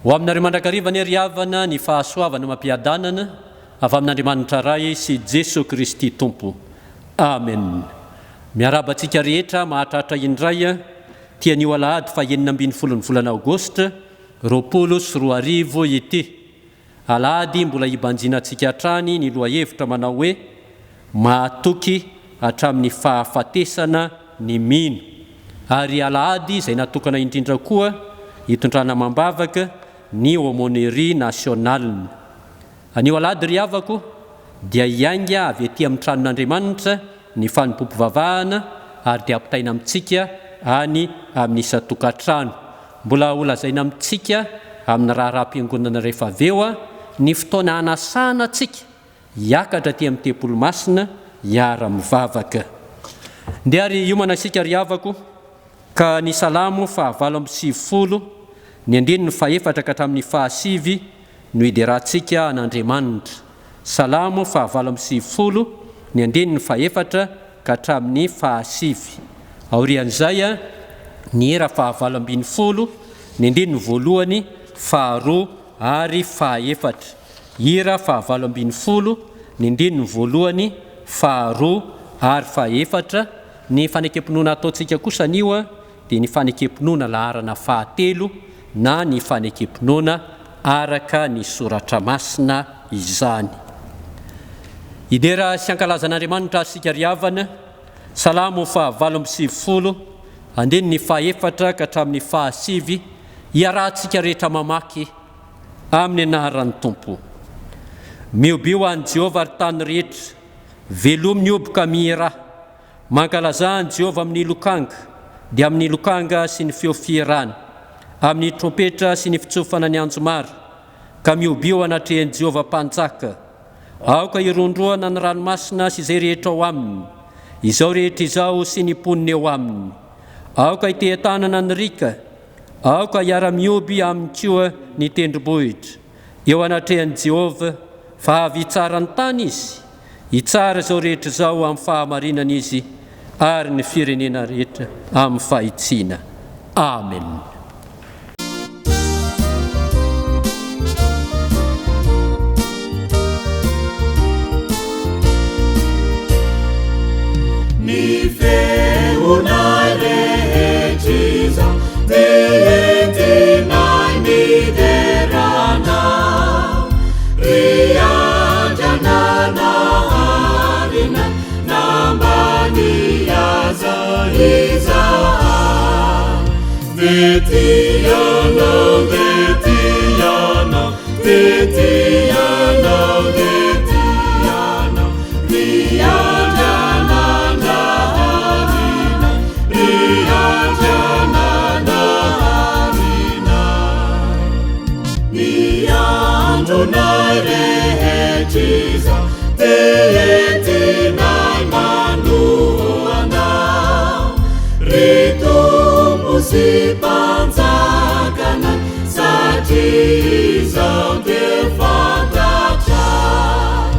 Ho aminareo mandrakariva anie ry havana ny fahasoavana amam-piadanana avy amin'Andriamanitra Ray sy Jesoa Kristy Tompo. Amen. Miarahaba antsika rehetra mahatratra indray ity anio alahady faha 16 ny volana aogositra 2020 ity. Alahady mbola hibanjinantsika hatrany ny lohahevitra manao hoe Mahatoky hatramin'ny fahafatesana ny mino. Ary alahady izay natokana indrindra koa hitondrana amam-bavaka ny Aumônerie Nationale. Anio alahady ry havako dia hiainga avy ety amin'ny tranon'Andriamanitra ny fanompoam-pivavahana ary dia ampitaina amintsika any amin'ny isan-tokantrano. Mbola holazaina amintsika amin'ny raharaham-piangonana rehefa avy eo ny fotoana hanasana antsika hiakatra aty amin'ny tempoly masina hiara-mivavaka. Ndeha ary hiomana isika ry havako ka ny Salamo faha 98, ny andininy fahefatra ka hatramin'ny fahasivy no hiderantsika an'Andriamanitra. Salamo faha 98, ny andininy fahefatra ka hatramin'ny fahasivy. Aorian'izay, ny hira faha 18, ny andininy voalohany, faharoa ary fahaefatra. Hira faha 18, ny andininy voalohany, faharoa ary fahaefatra. Ny fanekem-pinoana ataontsika kosa anio dia ny fanekem-pinoana laharana fahatelo na ny fanekem-pinoana araka ny Soratra Masina izany. Hidera sy hankalaza an'Andriamanitra ary isika ry havana, Salamo faha 98, andininy faha efatra ka hatramin'ny faha sivy, iarahantsika rehetra mamaky amin'ny anaran'ny Tompo. Mihobiho an'i Jehovah ry tany rehetra, velomy ny hoby ka mihirà. Mankalazà an'i Jehovah amin'ny lokanga, dia amin'ny lokanga sy ny feo fihirana, amin'ny trompetra sy ny fitsofana ny anjomara, ka mihobia eo anatrehan'i Jehovah Mpanjaka. Aoka hirondrohana ny ranomasina sy izay rehetra ao aminy, izao rehetra izao sy ny mponina eo aminy. Aoka hiteha-tanana ny riaka, aoka hiara-mihoby aminy koa ny tendrombohitra. eo anatrehan'i Jehovah, fa avy hitsara ny tany izy, hitsara izao rehetra izao amin'ny fahamarinana izy, ary ny firenena rehetra amin'ny fahitsiana. Amen. Ny feonay rehetra izao dia entinay midera Anao, ry Andriananaharinay, nambany aza izahay. Dia tia Anao, dia tia Anao, dia tia Anao, dia tia Anao, ry Andriananaharinay, ry Andriananaharinay. Ny andronay rehetra izao dia entinay manohana Ry Tompo sy Mpanjakanay satria izao dia fantatray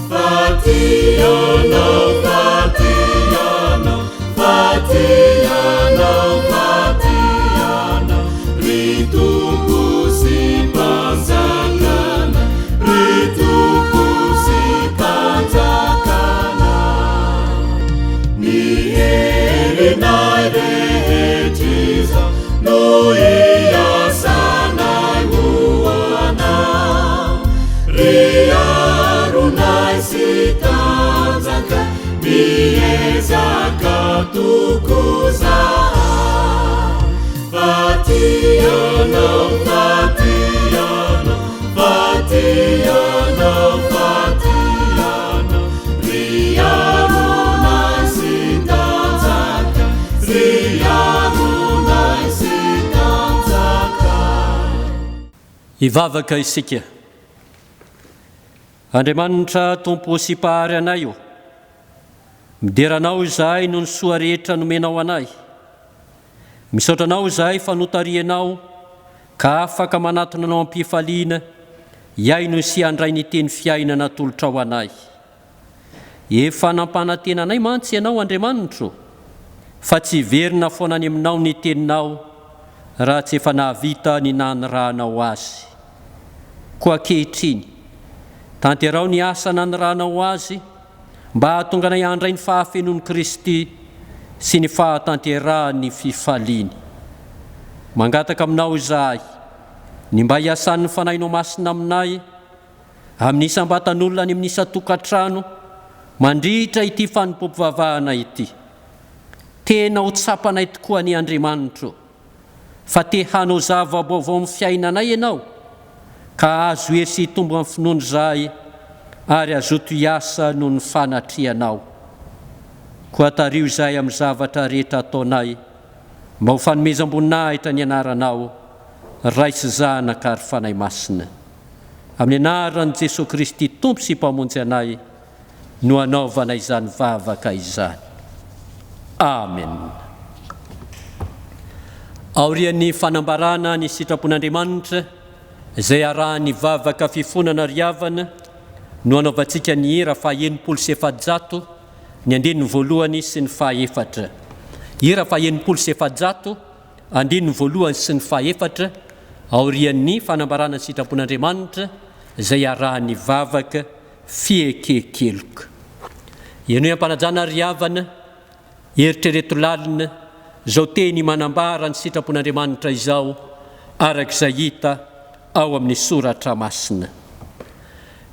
fa tia Anao, fa tia Anao, fa tia Anao, fa tia Anao Ry Tompo sy Mpanjakanay, ry Tompo sy Mpanjakanay. Ny herinay rehetra izao no iasanay ho Anao. Ry aronay sy tanjakay, miezaka tokoa zahay. Fa tia Anao, fa tia Anao, fa tia Anao, fa tia Anao, ry aronay sy tanjaka, ry aronay sy tanjaka. Hivavaka isika. Andriamanitra Tompo sy Mpahary anay ô, midera Anao izahay noho ny soa rehetra nomenao anay. Misaotra Anao izahay fa notarihinao ka afaka manatona Anao am-pifaliana hihaino sy handray ny teny fiainana atolotrao anay. Efa nampanantena anay mantsy Ianao Andriamanitro fa tsy hiverina foana any Aminao ny teninao. raha tsy efa nahavita ny nanirahanao azy. Koa ankehitriny, tanteraho ny asa nanirahanao azy mba hahatonga anay handray ny fahafenoan'i Kristy sy ny fahatanterahan'ny fifaliany. Mangataka aminao izahay ny mba hiasan'ny Fanahinao Masina aminay, amin'ny isam-batan'olona any amin'ny isan-tokantrano mandritra ity fanompoam-pivavahana ity. Tena ho tsapanay tokoa anie Andriamanitro fa te hanao zava-baovao amin'ny fiainanay Ianao ka hahazo hery sy hitombo amin'ny finoana izahay ary hazoto hiasa noho ny fanatrehanao. Koa tariho izahay amin'ny zavatra rehetra ataonay mba ho fanomezam-boninahitra ny anaranao, Ray sy Zanaka ary Fanahy Masina. Amin'ny anaran'i Jesoa Kristy Tompo sy Mpamonjy anay no anaovana izany vavaka izany. Amen. Aorian'ny fanambarana ny sitrapon'Andriamanitra izay arahan'ny vavaka fifonana ry havana no anaovantsika ny hira faha 460, ny andininy voalohany sy ny faha efatra. Hira faha 460. Andininy voalohany sy ny fahefatra, aorian'ny fanambarana ny sitrapon'Andriamanitra izay arahan'ny vavaka fieken-keloka. Henoy am-panajana ry havana, eritrereto lalina izao teny manambara ny sitrapon'Andriamanitra izao araka izay hita ao amin'ny Soratra Masina.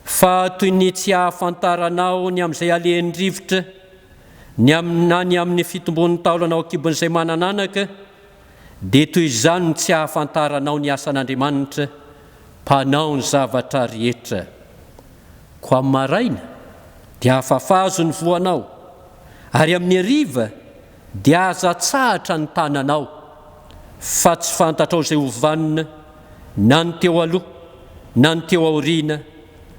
Fa toy ny tsy ahafantaranao ny amin'izay alehan'ny rivotra, Ny amin'ny na ny amin'ny fitombon'ny taolana ao an-kibon'izay manana anaka, dia toy izany no tsy ahafantaranao ny asan'Andriamanitra, Mpanao ny zavatra rehetra. Koa amin'ny maraina dia afafazo ny voanao, ary amin'ny hariva dia aza atsahatra ny tananao, fa tsy fantatrao izay ho vanona, na ny teo aloha, na ny teo aoriana,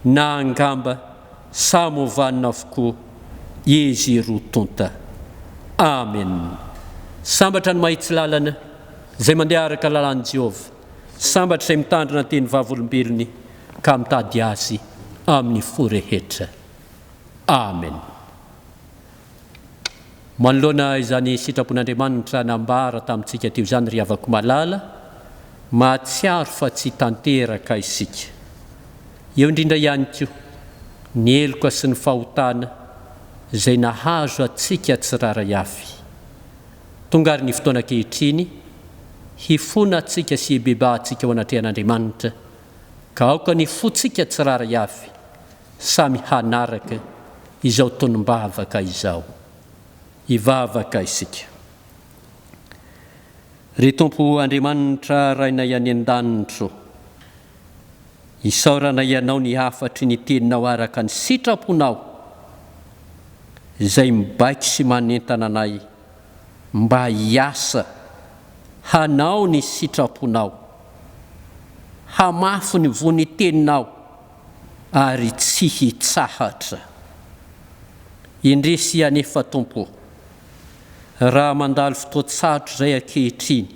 na angamba samy ho vanona avokoa izy roa tonta. Amen. Sambatra ny mahitsy lalana, izay mandeha araka ny lalàn'i Jehovah. Sambatra izay mitandrina ny teny vavolombelony ka mitady azy amin'ny fo rehetra. Amen. Manoloana izany sitrapon'Andriamanitra nambara tamintsika teo izany ry havako malala, mahatsiaro fa tsy tanteraka isika. Eo indrindra ihany koa ny heloka sy ny fahotana izay nahazo antsika tsirairay avy. Tonga ary ny fotoana ankehitriny hifonantsika sy hibebahantsika eo anatrehan'Andriamanitra ka aoka ny fontsika tsirairay avy samy hanaraka izao tonom-bavaka izao. Hivavaka isika. Ry Tompo Andriamanitra Rainay any an-danitra ô, isaoranay Ianao ny hafatry ny Teninao araka ny sitraponao, izay mibaiko sy manentana anay mba hiasa hanao ny sitraponao, hamafy ny voa ny Teninao, ary tsy hitsahatra. Indrisy anefa Tompo ô, raha mandalo fotoan-tsarotra izay ankehitriny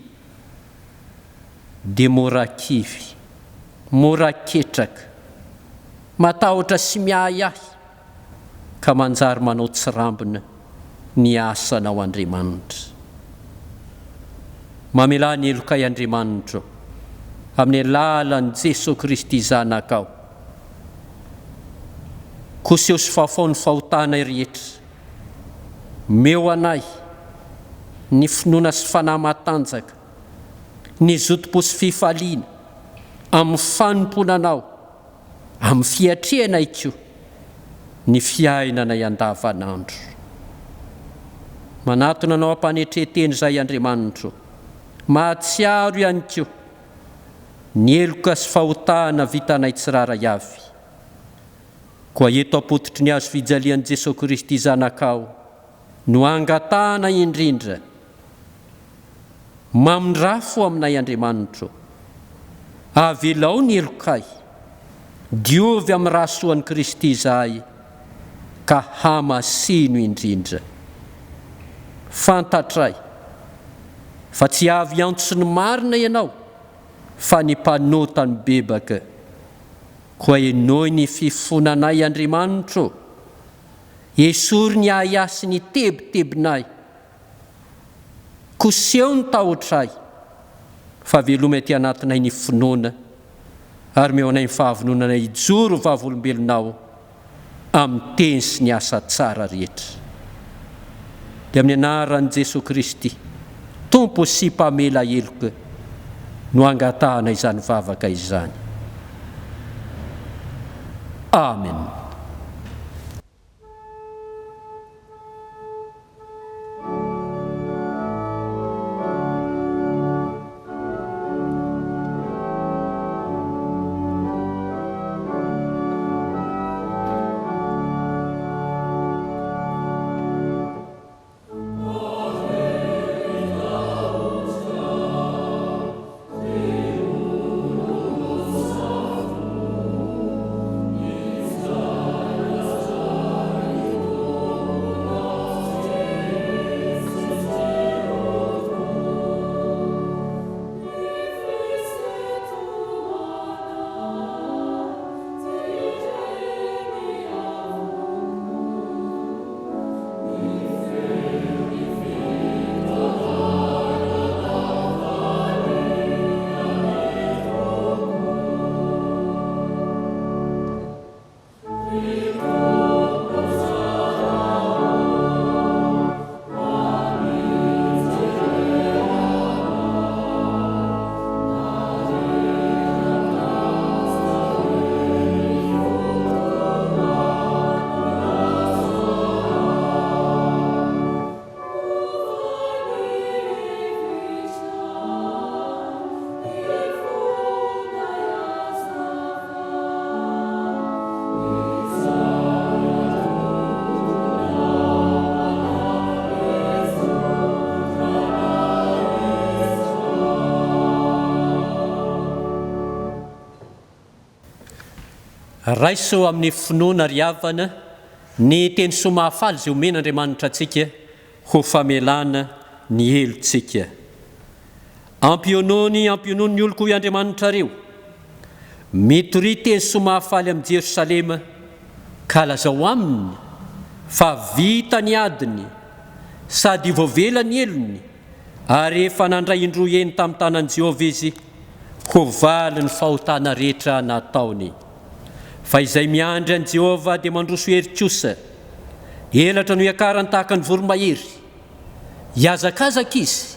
dia mora kivy, mora ketraka, matahotra sy miahiahy ka manjary manao tsirambina ny asanao Andriamanitra. Mamelà ny helokay Andriamanitra ô, amin'ny alalan'i Jesoa Kristy Zanakao. Koseho sy fafao ny fahotanay rehetra. Omeo anay ny finoana sy fanahy matanjaka, ny zotom-po sy fifaliana amin'ny fanompoana Anao. Amin'ny fiatrehanay koa ny fiainanay andavanandro. Manatona Anao am-panetren-tena izahay Andriamanitro. Mahatsiaro ihany koa ny heloka sy fahotana vitanay tsirairay avy. Koa eto am-pototry ny hazo fijalian'i Jesoa Kristy Zanakao no angatahana indrindra Mamindrafo aminay Andriamanitro. Avelao ny helokay. Diovy amin'ny ra soan'i Kristy izahay ka hamasino indrindra. Fantatray fa tsy avy hiantso ny marina Ianao fa ny mpanota mibebaka. Koa henoy ny fifonanay Andriamanitro. Esory ny ahiahy sy ny tebitebinay. Koseho ny tahotray. Fa velomy aty anatinay ny finoana ary omeo anay ny fahavononana hijoro ho vavolombelonao amin'ny teny sy ny asa tsara rehetra. Dia amin'ny anaran'i Jesoa Kristy, Tompo sy Mpamela heloka no angatahana izany vavaka izany. Amen. Raiso amin'ny finoana ry havana ny teny soa mahafaly izay omen'Andriamanitra antsika ho famelana ny helotsika. Ampionony, ampionony ny oloko hoy Andriamanitrareo. Mitoria teny soa mahafaly amin'i Jerosalema, ka lazao aminy fa vita ny adiny, sady voavela ny helony, ary efa nandray indroa heny tamin'ny tanan'i Jehovah izy ho valin'ny fahotana rehetra nataony. Fa izay miandry an'i Jehovah dia mandroso hery kosa. Elatra no iakarany tahaka ny voromahery. Hihazakazaka izy,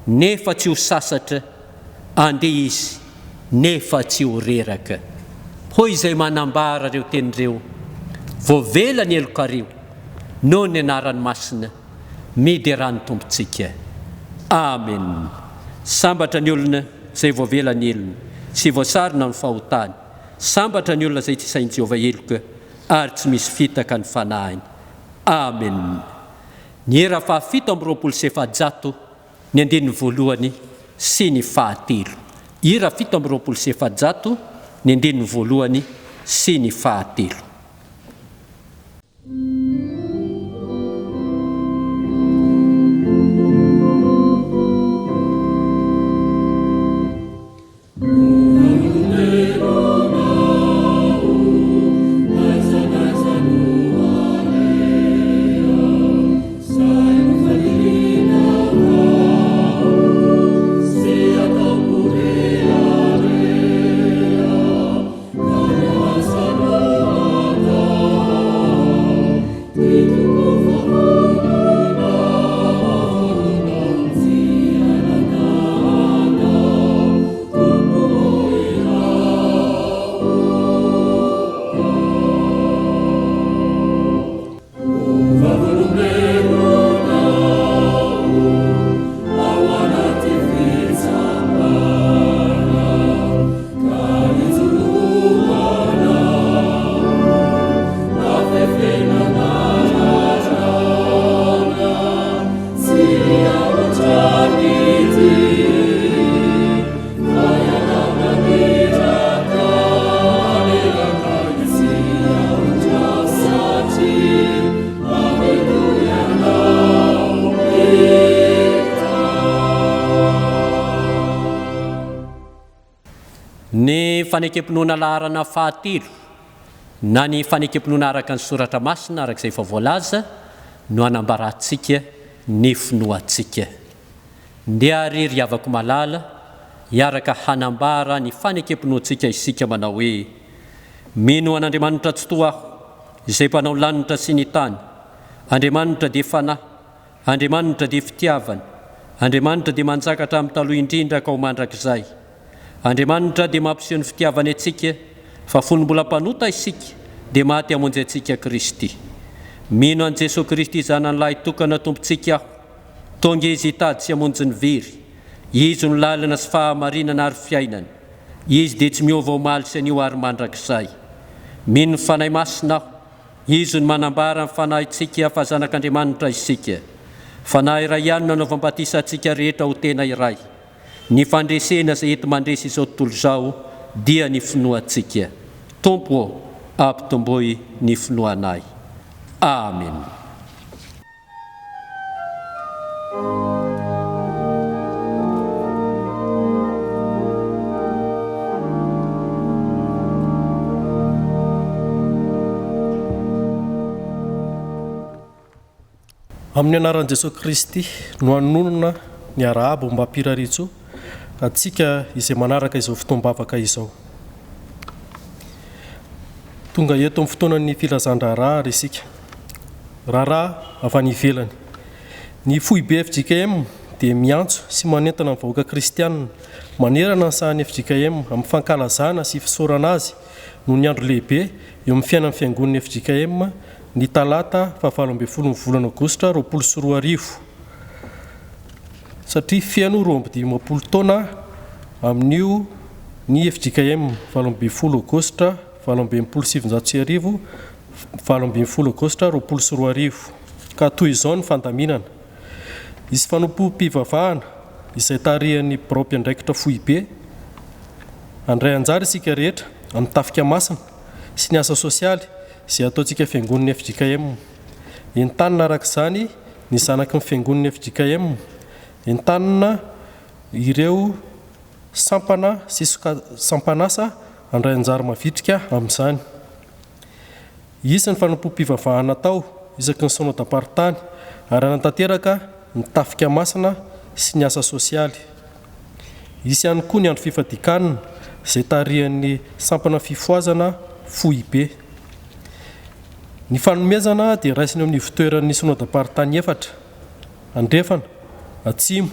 nefa tsy ho sasatra, handeha izy, nefa tsy ho reraka. Hoy izay manambara ireo teny ireo, Voavela ny helokareo, noho ny anarany masina. Miderà ny Tompontsika. Amen. Sambatra ny olona izay voavela ny helony, sy voasarona ny fahotany. Sambatra ny olona izay tsy isain'i Jehovah heloka, ary tsy misy fitaka ny fanahiny. Amen. Ny hira faha 427, ny andininy voalohany sy ny fahatelo. Hira 427, ny andininy voalohany sy ny fahatelo. Ny fanekempinoana laharana fahatelo na ny fanekempinoana araka ny Soratra Masina araka izay efa voalaza no anambarantsika ny finoantsika. Ndeha àry ry havako malala, Hiaraka hanambara ny fanekem-pinoantsika isika manao hoe, Mino an'Andriamanitra Tsitoha aho, izay Mpanao lanitra sy ny tany. Andriamanitra dia Fanahy. Andriamanitra dia fitiavana. Andriamanitra dia manjaka hatramin'ny taloha indrindra ka ho mandrakizay. Andriamanitra dia mampiseho ny fitiavany antsika fa fony mbola mpanota isika dia maty hamonjy antsika Kristy. Mino an'i Jesoa Kristy Zanany Lahy tokana Tompontsika aho. Tonga Izy hitady sy hamonjy ny very. Izy no lalana sy fahamarinana ary fiainana. Izy dia tsy miova omaly sy anio ary mandrakizay. Mino ny Fanahy Masina aho. Izy no manambara ny fanahintsika fa zanak'Andriamanitra isika. Fanahy iray ihany no anaovam-batisa antsika rehetra ho tena iray. Ny fandresena izay enti-mandresy izao tontolo izao dia ny finoantsika. Tompo ô, ampitomboy ny finoanay. Amen. Amin'ny anaran'i Jesoa Kristy no anonona ny arahaba ombam-pirariantsoa antsika izay manaraka izao fotoam-bavaka izao. Tonga eto amin'ny fotoanan'ny filazan-draharaha ary isika. Raharaha avy any ivelany. Ny foibe fjkm dia miantso sy manentana ny vahoaka kristianina manerana ny sahan'ny fjkm amin'ny fankalazana sy fisaorana azy noho ny andro lehibe eo amin'ny fiainan'ny fiangonan'ny fjkm ny talata fahavalo ambin'ny ny volana aogositra 2020 satria feno 52 taona amin'io ny fjkm 18 aogositra 1968 18 aogositra 2020 ka toy izao ny fandaminana. Hisy fanompoam-pivavahana izay tarihan'ny birao mpiandraikitra foibe. Handray anjara isika rehetra amin'ny tafika masina sy ny asa sosialy izay ataontsika fiangonan'ny fjkm. Entanina araka izany ny zanaky ny fiangonan'ny fjkm. Entanina ireo sampana sy sampan'asa handray anjara mavitrika amin'izany. Hisy ny fanompoam-pivavahana atao isaky ny Synodam-paritany ary hanatanteraka ny Tafika Masina sy ny asa sosialy. Hisy ihany koa ny andro fifadian-kanina izay tarihan'ny Sampana Fifohazana Foibe. Ny fanomezana dia raisina eo amin'ny ivontoeran'ny Synodam-paritany efatra, Andrefana, Atsimo,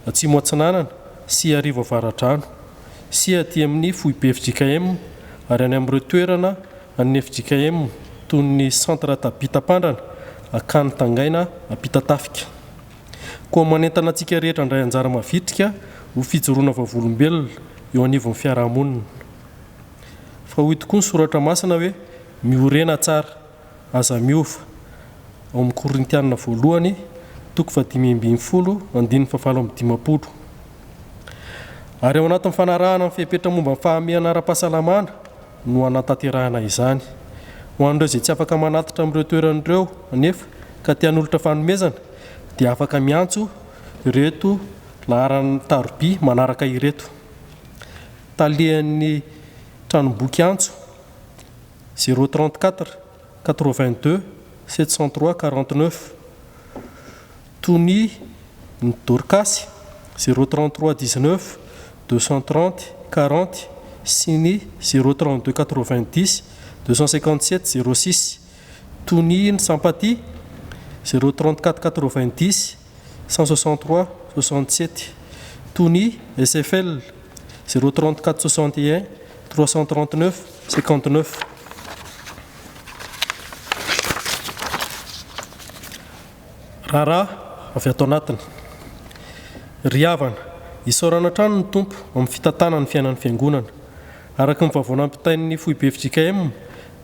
Atsimo Atsinanana sy Iarivo Avaradrano, sy aty amin'ny Foibe fjkm ary any amin'ireo toerana an'ny fjkm toy ny Centre Tabita Ampandrana, Akany Tangaina Ampitatafika. Koa manentana antsika rehetra handray anjara mavitrika ho fijoroana vavolombelona eo anivon'ny fiarahamonina. Fa hoy tokoa ny Soratra Masina hoe, Miorena tsara, aza miova. Ao amin'ny Korintiana voalohany, toko fahadimy ambin'ny folo, andininy fahavalo amby dimampolo. Ary ao anatin'ny fanarahana ny fepetra momba ny fahamehana ara-pahasalamana no hanatanterahana izany. Ho an'ireo izay tsy afaka manatitra amin'ireo toerana ireo anefa ka te hanolotra fanomezana dia afaka miantso ireto laharan'ny taroby manaraka ireto. Talehan'ny tranomboky antso, zéro 34 82 703 49. Tonia ny Dorkasy, zéro 33 19 230 40 sy ny zéro 32 90 257 06. Tonia ny Sampati, zéro 34 90 163 67. Tonia SFL, zéro 34 61 339 59. Raharaha avy ato anatiny. Ry havana, isaorana hatrany ny Tompo amin'ny fitantanany ny fiainan'ny Fiangonana. Araka ny vaovao nampitain'ny Foibe fjkm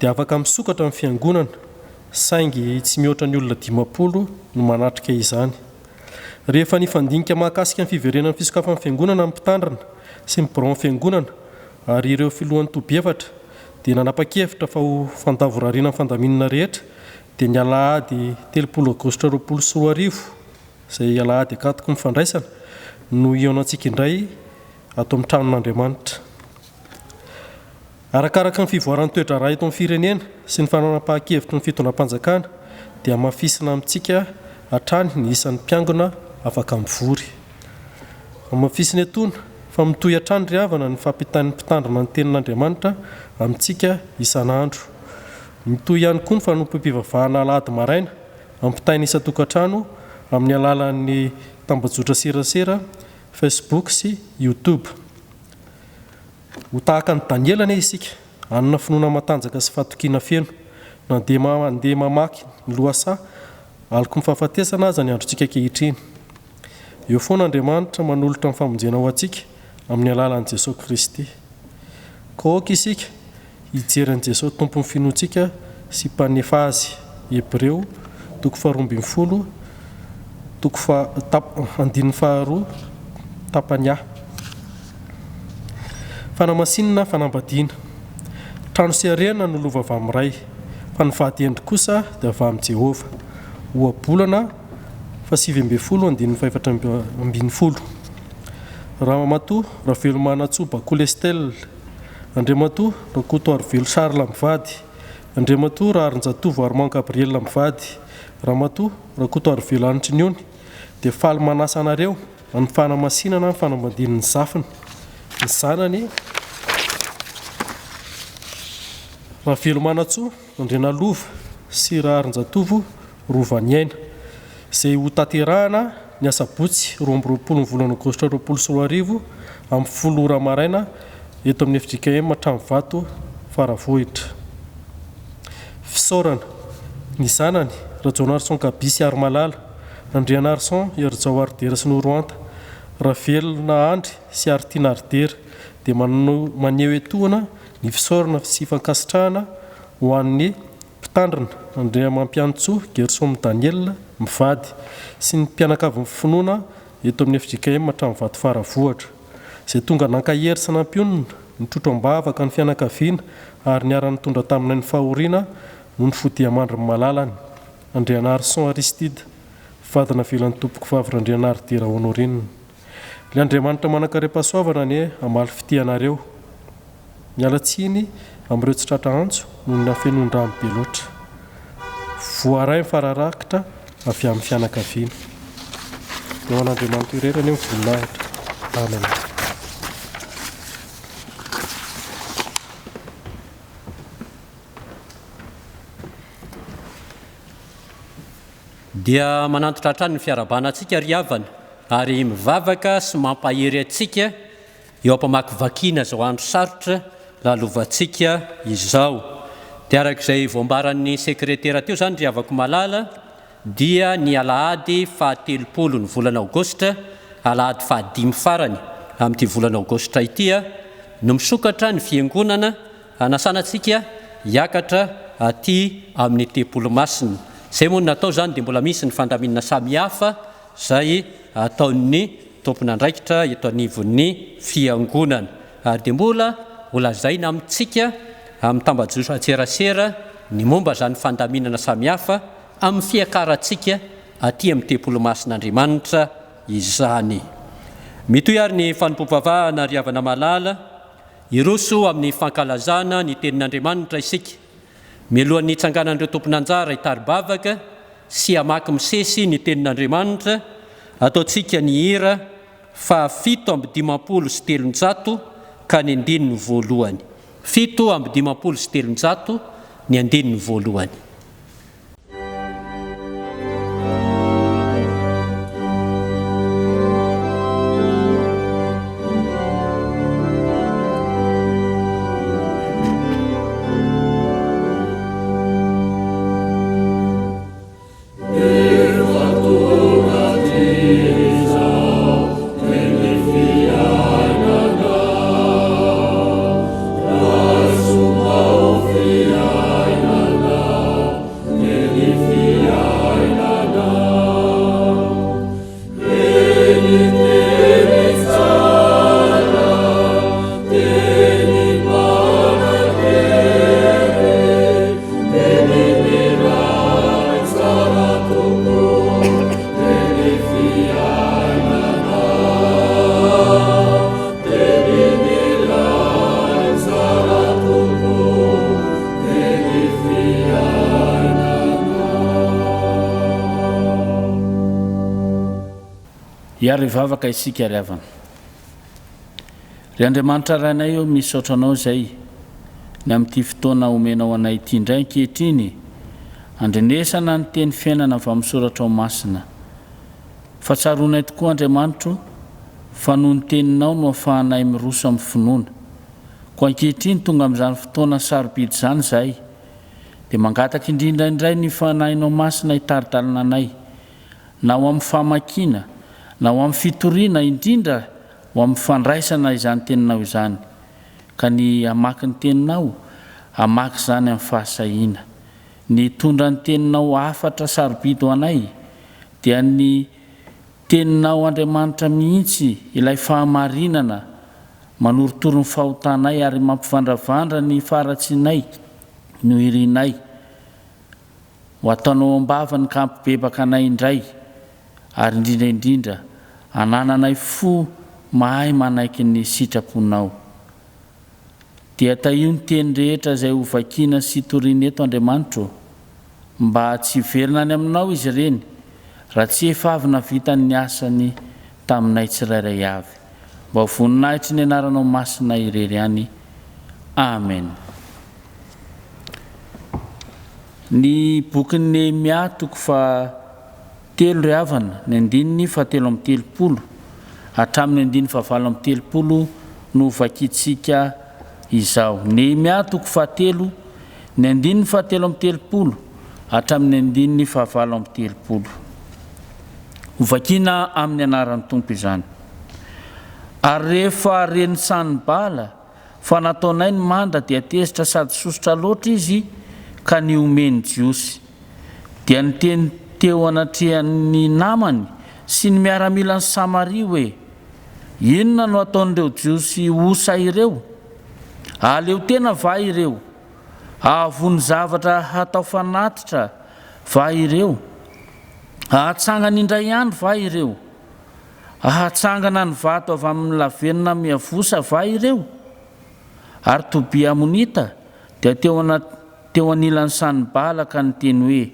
dia afaka misokatra ny Fiangonana saingy tsy mihoatra ny olona 50 no manatrika izany. Rehefa nifandinika mahakasika ny fiverenan'ny fisokafan'ny Fiangonana ny Mpitandrina sy ny Biraon'ny Fiangonana ary ireo Filohan'ny Toby efatra dia nanapa-kevitra fa ho fandavorariana ny fandaminana rehetra dia ny alahady 30 aogositra 2020, izay alahady ankatoky ny fandraisana, no hihaonantsika indray ato amin'ny tranon'Andriamanitra. Arakaraka ny fivoaran'ny toe-draharaha eto amin'ny firenena sy ny fananapahan-kevitry ny fitondram-panjakana dia hamafisina amintsika hatrany ny isan'ny mpiangona afaka mivory. Hamafisina etoana. Fa mitohy hatrany ry havana ny fampitan'ny mpitandrina ny tenin'Andriamanitra amintsika isan'andro. Mitohy ihany koa ny fanompoam-pivavahana alahady maraina ampitaina isan-tokantrano amin'ny alalan'ny tambajotra serasera Facebook sy YouTube. Ho tahaka an'i Daniela anie isika, hanana finoana matanjaka sy fahatokiana feno, na dia mandeha mamaky ny lohasaha aloky ny fahafatesana aza ny androntsika ankehitriny. Eo foana Andriamanitra manolotra ny famonjena ho antsika amin'ny alalan'i Jesoa Kristy. Koa aoka isika hijery an'i Jesoa Tompon'ny finoantsika sy Mpanefa azy, Hebreo toko faharoambinifolo toko faha tap andininy faharoa tapany A. Fanamasinana fanambadiana. Trano sy harena no lova avy amin'ny Ray, fa ny vady hendry kosa dia avy amin'i Jehovah. Ohabolana fahasivy ambinifolo andininy fahefatra ambinifolo. Ramatoa Ravelomanantsoa Bakoly Estelle, Andriamatoa Rakotoarivelo Charles mivady, Andriamatoa Raharinjatovo Armand Gabriel mivady, Ramatoa Rakotoarivelo Hanitriniony dia faly manasa anareo amin'ny fanamasinana ny fanambadian'ny zafiny, ny zanany Ravelomanantsoa Andrianalova sy Raharinjatovo Rovaniaina, izay hotanterahana ny asabotsy 22 ny volana aogositra 2020 amin'ny folo ora maraina eto amin'ny fjkm Tranovato Faravohitra. Fisaorana, ny zanany, Rajaonarison Gaby sy Harimalala, Andrianarison Herijao Haridera sy Norohanta, Ravelona Andry sy Haritiana Haridera dia maneho etoana ny fisaorana sy fankasitrahana ho an'ny Mpitandrina, Andriamampianintsoa Gerson Daniel, mivady, sy ny mpianakavin'ny finoana eto amin'ny fjkm Hatramin'ny Faravohitra, izay tonga nankahery sy nampionona, nitrotro am-bavaka ny fianakaviana ary niara-nitondra taminay ny fahoriana noho ny fodiamandrin'ny malalany, Andrianarison Aristide, vady navelan'ny tompokovavy Randrianaridera Honorine. Ilay Andriamanitra manan-karem-pahasoavana anie hamaly fitia anareo. Miala tsiny amin'ireo tsy tratra antso noho ny hafenoan-drano be loatra. Voaray ny fararakitra avy amin'ny fianakaviana. Eo an'Andriamanitra irery anie ny voninahitra. Amen. Dia manantitra hatrany ny fiarahabana antsika ry havana ary mivavaka sy mampahery antsika Eo am-pamakivakiana izao andro sarotra lalovantsika izao. Dia araka izay voambaran'ny sekretera teo izany ry havako malala dia ny alahady fahatelopolo ny volana aogositra, alahady fahadimy farany amin'ity volana aogositra ity no misokatra ny fiangonana hanasana antsika hiakatra aty amin'ny tempoly masina. Izay moa no natao izany dia mbola misy ny fandaminana samihafa izay ataon'ny tompon'andraikitra eto anivon'ny Fiangonana ary dia mbola ho lazaina amintsika amin'ny tambajotran-tserasera ny momba izany fandaminana samihafa amin'ny fiakarantsika aty amin'ny Tempoly Masin'Andriamanitra izany. Mitohy ary ny fanompoam-pivavahana ry havana malala, hiroso amin'ny fankalazana ny Tenin'Andriamanitra isika. Mialohan'ny hitsanganan'ireo tompon'anjara hitari-bavaka sy hamaky misesy ny Tenin'Andriamanitra, ataontsika ny hira faha 357 ka ny andininy voalohany. 357, ny andininy voalohany. Hiara hivavaka isika ry havana. Ry Andriamanitra Rainay ô, misaotra Anao izay ny amin'ity fotoana omenao anay ity indray ankehitriny, andrenesana ny teny fiainana avy amin'ny Soratrao Masina. Fa tsaroanay tokoa Andriamanitro fa noho ny Teninao no afahanay miroso amin'ny finoana. Koa ankehitriny tonga amin'izany fotoana sarobidy izany izahay, dia mangataka indrindra indray ny Fanahinao Masina hitari-dalana anay, na ho amin'ny famakiana, na ho amin'ny fitoriana, indrindra ho amin'ny fandraisana izany Teninao izany, ka ny hamaky ny Teninao, hamaky izany amin'ny fahasahiana. Ny hitondra ny Teninao hafatra sarobidy ho anay, dia ny Teninao Andriamanitra mihitsy, ilay fahamarinana, manorotoro ny fahotanay ary mampivandravandra ny faharatsianay no irinay. Ho ataonao am-bavany ka hampibebaka anay indray, ary indrindra indrindra, anananay fo mahay manaiky ny sitraponao. Dia tahio ny teny rehetra izay ho vakiana sy toriana eto, Andriamanitro ô, mba tsy hiverina any aminao izy ireny, raha tsy efa avy navita ny asany taminay tsirairay avy. Mba ho voninahitry ny anaranao masina irery ihany. Amen. Ny bokin'i Nehemia toko faha telo ry havana, ny andininy faha 33 hatramin'ny andininy faha 38 no vakintsika izao. Nehemia toko faha telo, ny andininy faha 33 hatramin'ny andininy faha 38. Ho vakiana amin'ny anaran'ny Tompo izany. Ary rehefa ren'i Sanbala Fa nataonay ny manda dia tezitra sady sosotra loatra izy ka nihomehy ny Jiosy. Dia niteny teo anatrehan'ny namany sy ny miaramilan'i Samaria hoe, Inona no ataon'ireo Jiosy osa ireo? Hahaleo tena va ireo? Hahavoa ny zavatra hatao fanatitra va ireo? Hahatsangana indray andro va ireo? Hahatsangana ny vato avy amin'ny lavenona miavosa va ireo? Ary Tobia Amonita dia teo teo anilan'i Sanbala ka niteny hoe,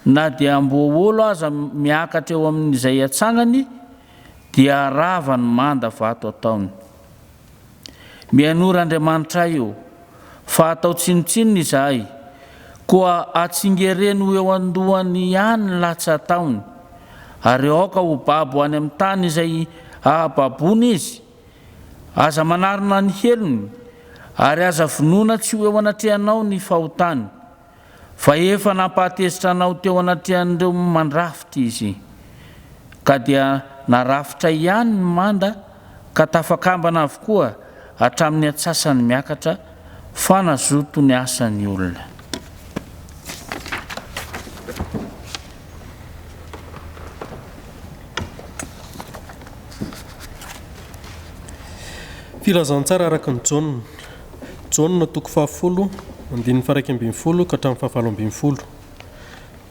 Na dia amboahaolo aza miakatra eo amin'izay atsangany, dia harava ny manda vato ataony. Mihainoa, ry Andriamanitray ô, fa atao tsinontsinona izahay, koa atsingereno ho eo an-dohany ihany ny latsa ataony, ary aoka ho babo any amin'ny tany izay ahababoana izy. Aza manarona ny helony, ary aza vonoina tsy ho eo anatrehanao ny fahotany. Fa efa nampahatezitra anao teo anatrehan'ireo mandrafitra izy, ka dia narafitra ihany ny manda ka tafakambana avokoa hatramin'ny antsasany miakatra, fa nazoto ny asan'ny olona. Filazantsara araka an'i Jaona. Jaona toko fahafolo, andininy faha-11 ka hatramin'ny faha-18.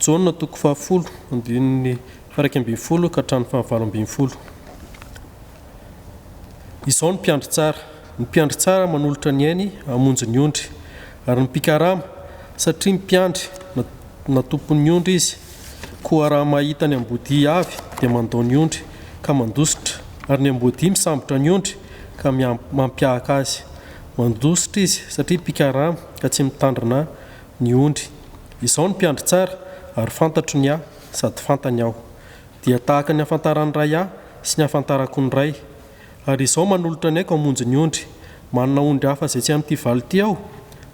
Jaona toko fahafolo, andininy faha-11 ka hatramin'ny faha-18. Izao ny mpiandry tsara. Ny mpiandry tsara manolotra ny ainy hamonjy ny ondry. Ary ny mpikarama, satria mpiandry na, na tompon'ny ondry izy, koa raha mahita ny amboadia avy dia mandao ny ondry ka mandositra, ary ny amboadia misambotra ny ondry ka mampiahaka azy. Mandositra izy satria mpikarama ka tsy mitandrina ny ondry. Izaho no mpiandry tsara, ary fantatro ny ahy sady fantany aho. Dia tahaka ny ahafantaran'ny Ray ahy sy ny ahafantarako ny Ray. Ary izaho manolotra ny aiko hamonjy ny ondry. Manana ondry hafa izay tsy amin'ity valo ity aho,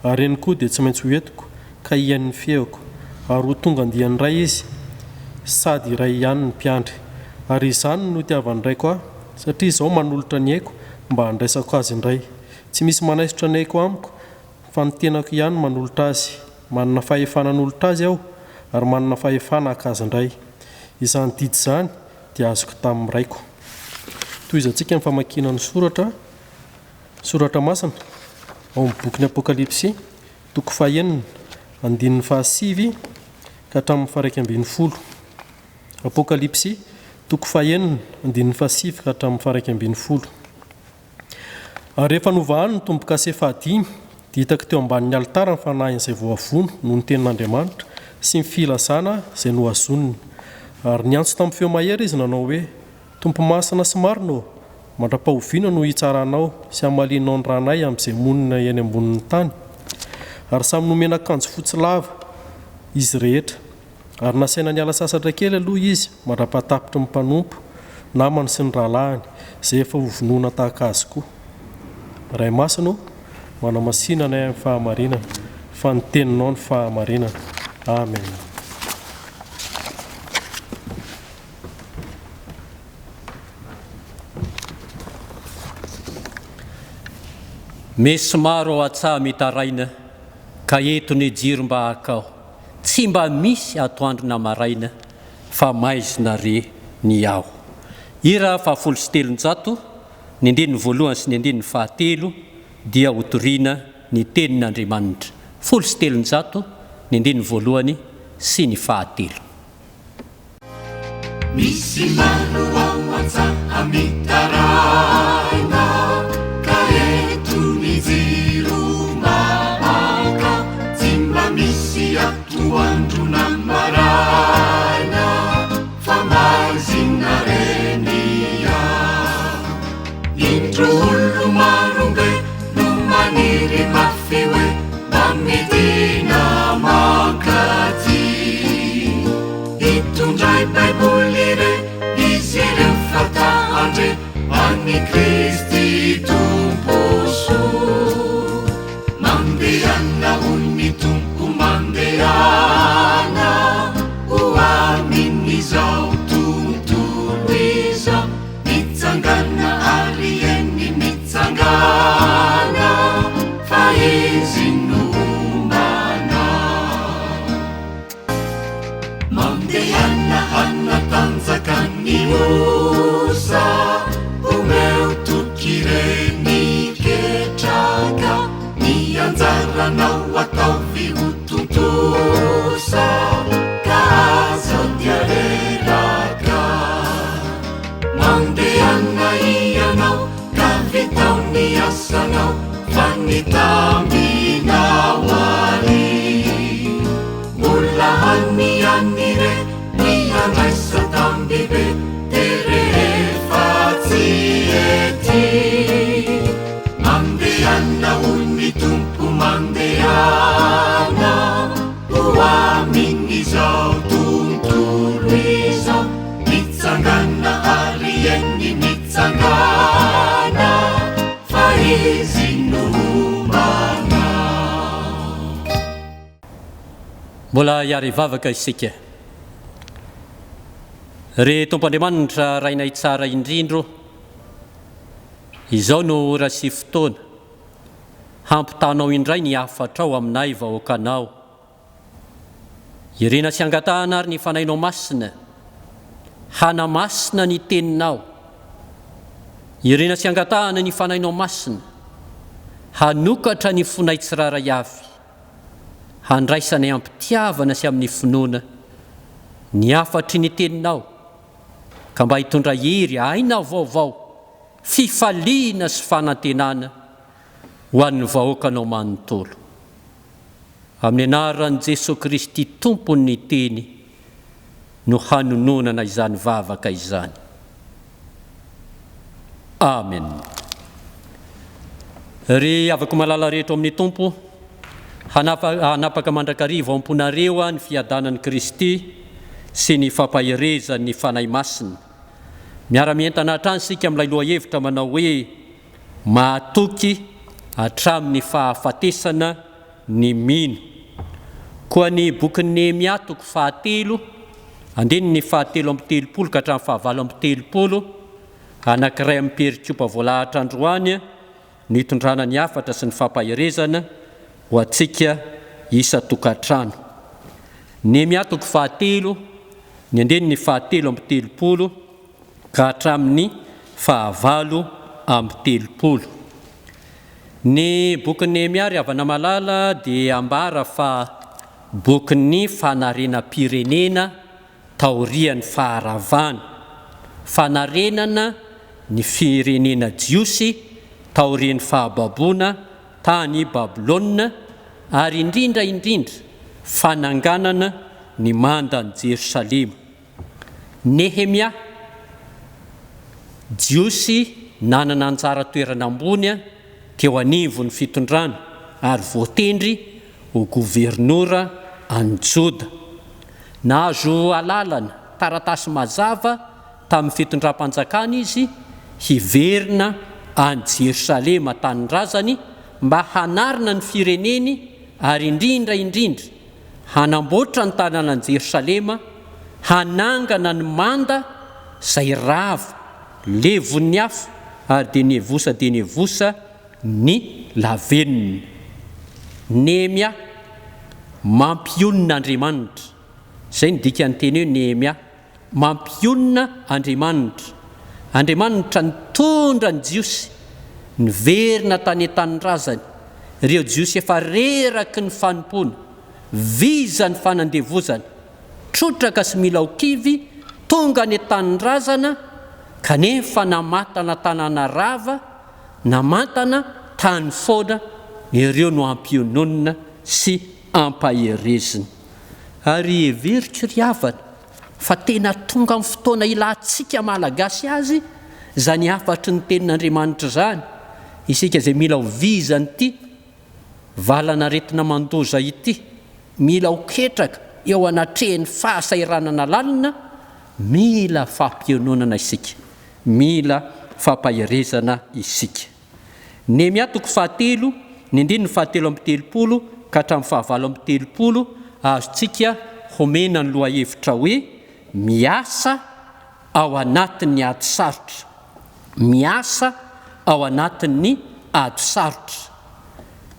ary ireny koa dia tsy maintsy ho entiko, ka hihaino ny feoko. Ary ho tonga andiany iray izy, sady iray ihany ny mpiandry. Ary izany no itiavan'ny Raiko ahy, satria izaho manolotra ny aiko mba handraisako azy indray. Tsy misy manaisotra ny aiko amiko, fa ny tenako ihany no manolotra azy. Manana fahefana hanolotra azy aho, ary manana fahefana haka azy indray. Izany didy izany dia azoko tamin'ny Raiko. Tohizantsika ny famakiana ny soratra, soratra masina, ao amin'ny bokin'ny Apokalypsy, toko fahenina, andininy fahasivy ka hatramin'ny faha-11. Apokalypsy, toko fahenina, andininy fahasivy ka hatramin'ny faha-11. Ary rehefa novahany ny tombo-kase fahadimy, dia hitako teo ambanin'ny alitara ny fanahin'izay voavono noho ny tenin'Andriamanitra sy ny filazana izay nohazoniny. Ary niantso tamin'ny feo mahery izy nanao hoe, Tompo masina sy marina ô, Mandra-pahoviana no hitsaranao sy hamalianao ny ranay amin'izay monina eny ambonin'ny tany? Ary samy nomena akanjo fotsy lava izy rehetra. Ary nasaina niala sasatra kely aloha izy mandra-pahatapitry ny mpanompo namany sy ny rahalahiny, izay efa hovonoina tahaka azy koa. Ray Masina ô, manamasina anay amin'ny fahamarinana, fa ny Teninao no fahamarinana. Amen. Misy maro ao an-tsaha mitaraina ka eto ny jiro mba akao tsy mba misy atoandro na maraina fa maizina re ny ao. Hira faha-310, ny andininy voalohany sy ny andininy fahatelo dia hotorina ny tenin'Andriamanitra. 310, ny andininy voalohany sy ny fahatelo. Misy maro ao an-tsaha mitaraina ka eto ny jiro maka tsy mba misy atoandro na maraina fa maizina re ny ahy. Indro olo maro be no maniry mafy hoe mba midina mankaty. Hitondray Baiboly re izy ireo fa ta handre an'i Kristy Tompo soa. Mandehana hoy ny Tompo mandehana ho amin'izao tontolo izao. Mitsangana ary eny mitsangana fa izy no homana. Mandehana hanatanjaka ny osa, omeo toky ireny ketraka, ny anjaranao ataovy ho tontosa ka aza dia reraka. Mandehana ianao ka vitao ny asanao fa ny tambinao ary. Mbola any ihany re ny andraisa tambibe de rehefa tsy ety. Mandehana hoy ny Tompo mandehana ho amin'izao tontolo izao. Mitsangana ary eny mitsangana fa izy no homana. Mbola hiara-hivavaka isika. Ry Tompo Andriamanitra Rainay tsara indrindra o, izao no ora sy fotoana hampitanao indray ny hafatrao aminay vahoakanao. Irina sy angatahana ary ny Fanahinao Masina hanamasina ny Teninao. Irina sy angatahana ny Fanahinao Masina hanokatra ny fonay tsirairay avy, handraisanay am-pitiavana sy amin'ny finoana ny hafatry ny Teninao, ka mba hitondra hery, aina vaovao, fifaliana sy fanantenana ho an'ny vahoakanao manontolo. Amin'ny anaran'i Jesoa Kristy Tompon'ny Teny no hanononana izany vavaka izany. Amen. Ry havako malala rehetra ao amin'ny Tompo, hanapaka mandrakariva ao am-ponareo ny fiadanan'i Kristy sy ny fampaherezan'ny Fanahy Masina. Miara-mientana hatrany isika amin'ilay lohahevitra manao hoe Mahatoky hatramin'ny fahafatesana ny mino. Koa ny bokin'i Nehemia toko fahatelo, andininy fahatelo amby telopolo ka hatramin'ny fahavalo amby telopolo, anankiray amin'ny perikopa voalahatra androany no itondrana ny hafatra sy ny fampaherezana ho antsika isan-tokantrano. Nehemia toko fahatelo, ny andininy fahatelo amby telopolo ka hatramin'ny fahavalo amby telopolo. Ny bokin'i Nehemia ry havana malala dia ambara fa bokin'ny fanarenam-pirenena taorian'ny faharavana, fanarenana ny firenena jiosy taorian'ny fahababoana tany Babylona ary indrindra indrindra fananganana ny mandan'i Jerosalema. Nehemia, Jiosy. nanana anjara toerana ambony teo anivon'ny fitondrana ary voatendry ho governora an'i Joda. Nahazo alalana, taratasy mazava, tamin'ny fitondram-panjakana izy hiverina any Jerosalema tanindrazany mba hanarina ny fireneny ary indrindra indrindra hanamboatra ny tanànan'i Jerosalema, hanangana ny manda izay rava, levon'ny afo ary dia nivosa dia nivosa ny lavenona. Nehemia, mampionona Andriamanitra. Izay no dikan'ny teny hoe Nehemia. Mampionona Andriamanitra. Andriamanitra nitondra ny Jiosy niverina tany an-tanindrazany, ireo Jiosy efa reraky ny fanompoana, vizan'ny fanandevozana, trotraka sy mila ho kivy, tonga any an-tanindrazana kanefa namatana tanàna rava, namantana tany foana, ireo no ampiononina sy ampaherezina. Ary heveriko ry havana fa tena tonga amin'ny fotoana ilantsika Malagasy azy izany hafatry ny tenin'Andriamanitra izany, isika izay mila ho vizan'ity valan'aretina mandoza ity, mila ho ketraka eo anatrehan'ny fahasahiranana lalina, mila fampiononana isika, mila fampaherezana isika. Nehemia toko fahatelo, ny andininy fahatelo amby telopolo ka hatramin'ny fahavalo amby telopolo, azontsika homena ny lohahevitra hoe Miasa ao anatin'ny ady sarotra. Miasa ao anatin'ny ady sarotra.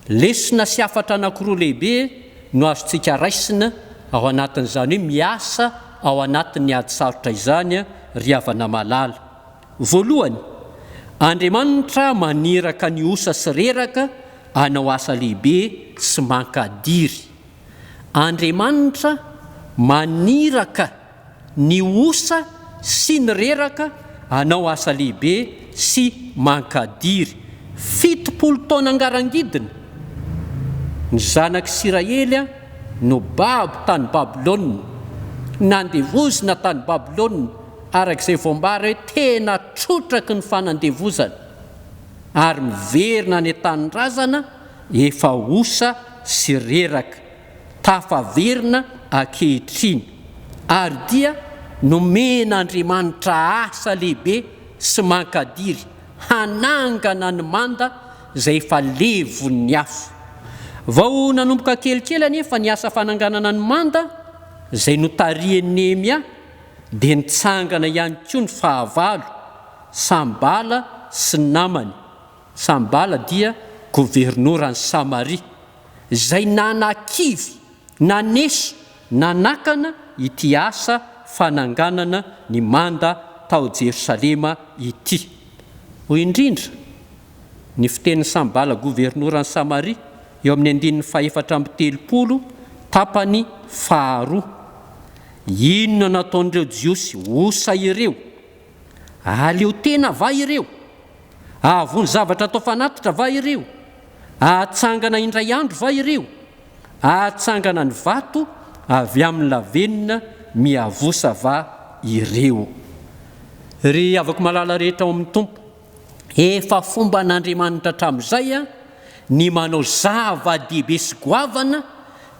Lesona sy hafatra anankiroa lehibe no azontsika raisina ao anatin'izany hoe miasa ao anatin'ny ady sarotra izany ry havana malala. Voalohany, Andriamanitra maniraka ny osa sy reraka hanao asa lehibe sy mankadiry. Andriamanitra maniraka ny osa sy ny reraka hanao asa lehibe sy mankadiry. 70 taona ngarangidina, ny zanak'Isiraely no babo tany Babylona, nandevozina tany Babylona, araka izay voambara hoe tena trotraky ny fanandevozana ary miverina any an-tanindrazana efa osa sy reraka, tafaverina ankehitriny ary dia nomen'Andriamanitra asa lehibe sy mankadiry hanangana ny manda izay efa levon'ny afo. Vao nanomboka kelikely anefa ny asa fananganana ny manda izay notarihin'i Nehemia, dia nitsangana ihany koa ny fahavalo, Sanbala sy ny namany. Sanbala dia governoran'i Samaria, izay nanakivy, naneso, nanakana ity asa fananganana ny manda tao Jerosalema ity. Hoy indrindra ny fitenin'i Sanbala governoran'i Samaria, eo amin'ny andininy fahefatra amby telopolo, tapany faharoa. Inona no ataon'ireo Jiosy osa ireo? Hahaleo tena va ireo? Hahavoa ny zavatra atao fanatitra va ireo? Hahatsangana indray andro va ireo? Hahatsangana ny vato avy amin'ny lavenona miavosa va ireo? Ry havako malala rehetra ao amin'ny Tompo, efa fomban'Andriamanitra hatramin'izay ny manao zava-dehibe sy goavana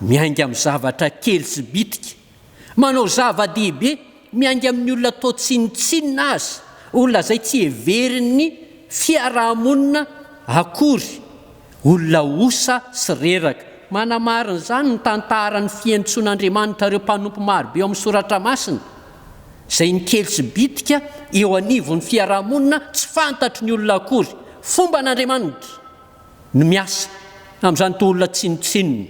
miainga amin'ny zavatra kely sy bitika, manao zava-dehibe miainga amin'ny olona atao tsinontsinona aza, olona izay tsy heverin'ny fiarahamonina akory, olona osa sy reraka. Manamarina izany ny tantaran'ny fiantsoan'Andriamanitra ireo mpanompo marobe ao amin'ny Soratra Masina, izay ny kely sy bitika eo anivon'ny fiarahamonina tsy fantatry ny olona akory. Fomban'Andriamanitra no miasa amin'izany toa olona tsinontsinona,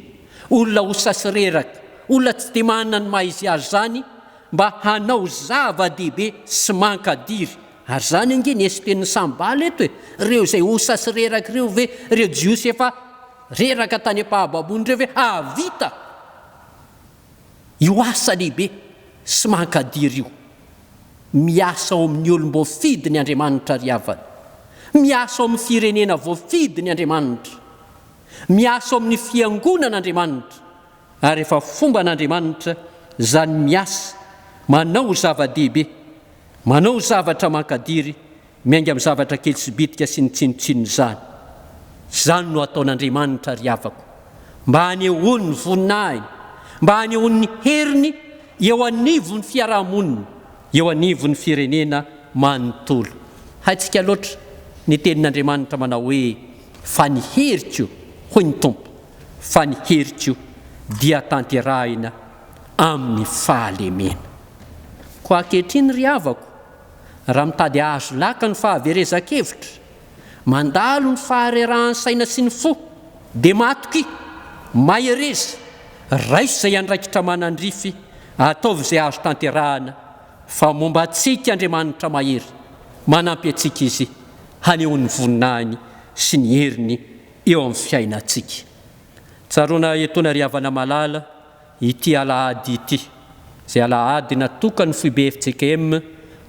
olona osa sy reraka, olona tsy dia manana ny maha izy azy izany mba hanao zava-dehibe sy mankadiry. Ary izany ange ny eson-tenin'ny Sambala eto e! Ireo izay osa sy reraka ireo ve, ireo Jiosy efa reraka tany am-pahababoana ireo ve hahavita io asa lehibe sy mankadiry io? Miasa ao amin'ny olom-boafidiny Andriamanitra ry havana. Miasa ao amin'ny firenena voafidiny Andriamanitra. Miasa ao amin'ny fiangonana Andriamanitra. Ary efa fomban'Andriamanitra izany miasa, manao zava-dehibe, manao zavatra mankadiry. miainga amin'ny zavatra kely sy bitika sy ny tsinontsinona izany. Izany no ataon'Andriamanitra ry havako, mba hanehoany ny voninahiny, mba hanehoany ny heriny eo anivon'ny fiaraha-monina, eo anivon'ny firenena manontolo. Haintsika loatra ny tenin'Andriamanitra manao hoe, Fa ny heriko, hoy ny Tompo, fa ny heriko dia tanterahina amin'ny fahalemena. Koa ankehitriny ry havako, raha mitady hahazo laka ny fahaverezan-kevitra, mandalo ny faharerahan'ny saina sy ny fo, dia matokia, mahereza, raiso izay andraikitra manandrify, ataovy izay azo tanterahana, fa momba antsika Andriamanitra mahery, manampy antsika Izy haneho ny voninahiny sy ny heriny eo amin'ny fiainantsika. Tsaroana etoana ry havana malala, ity alahady ity, izay alahady natokan'ny foibe fjkm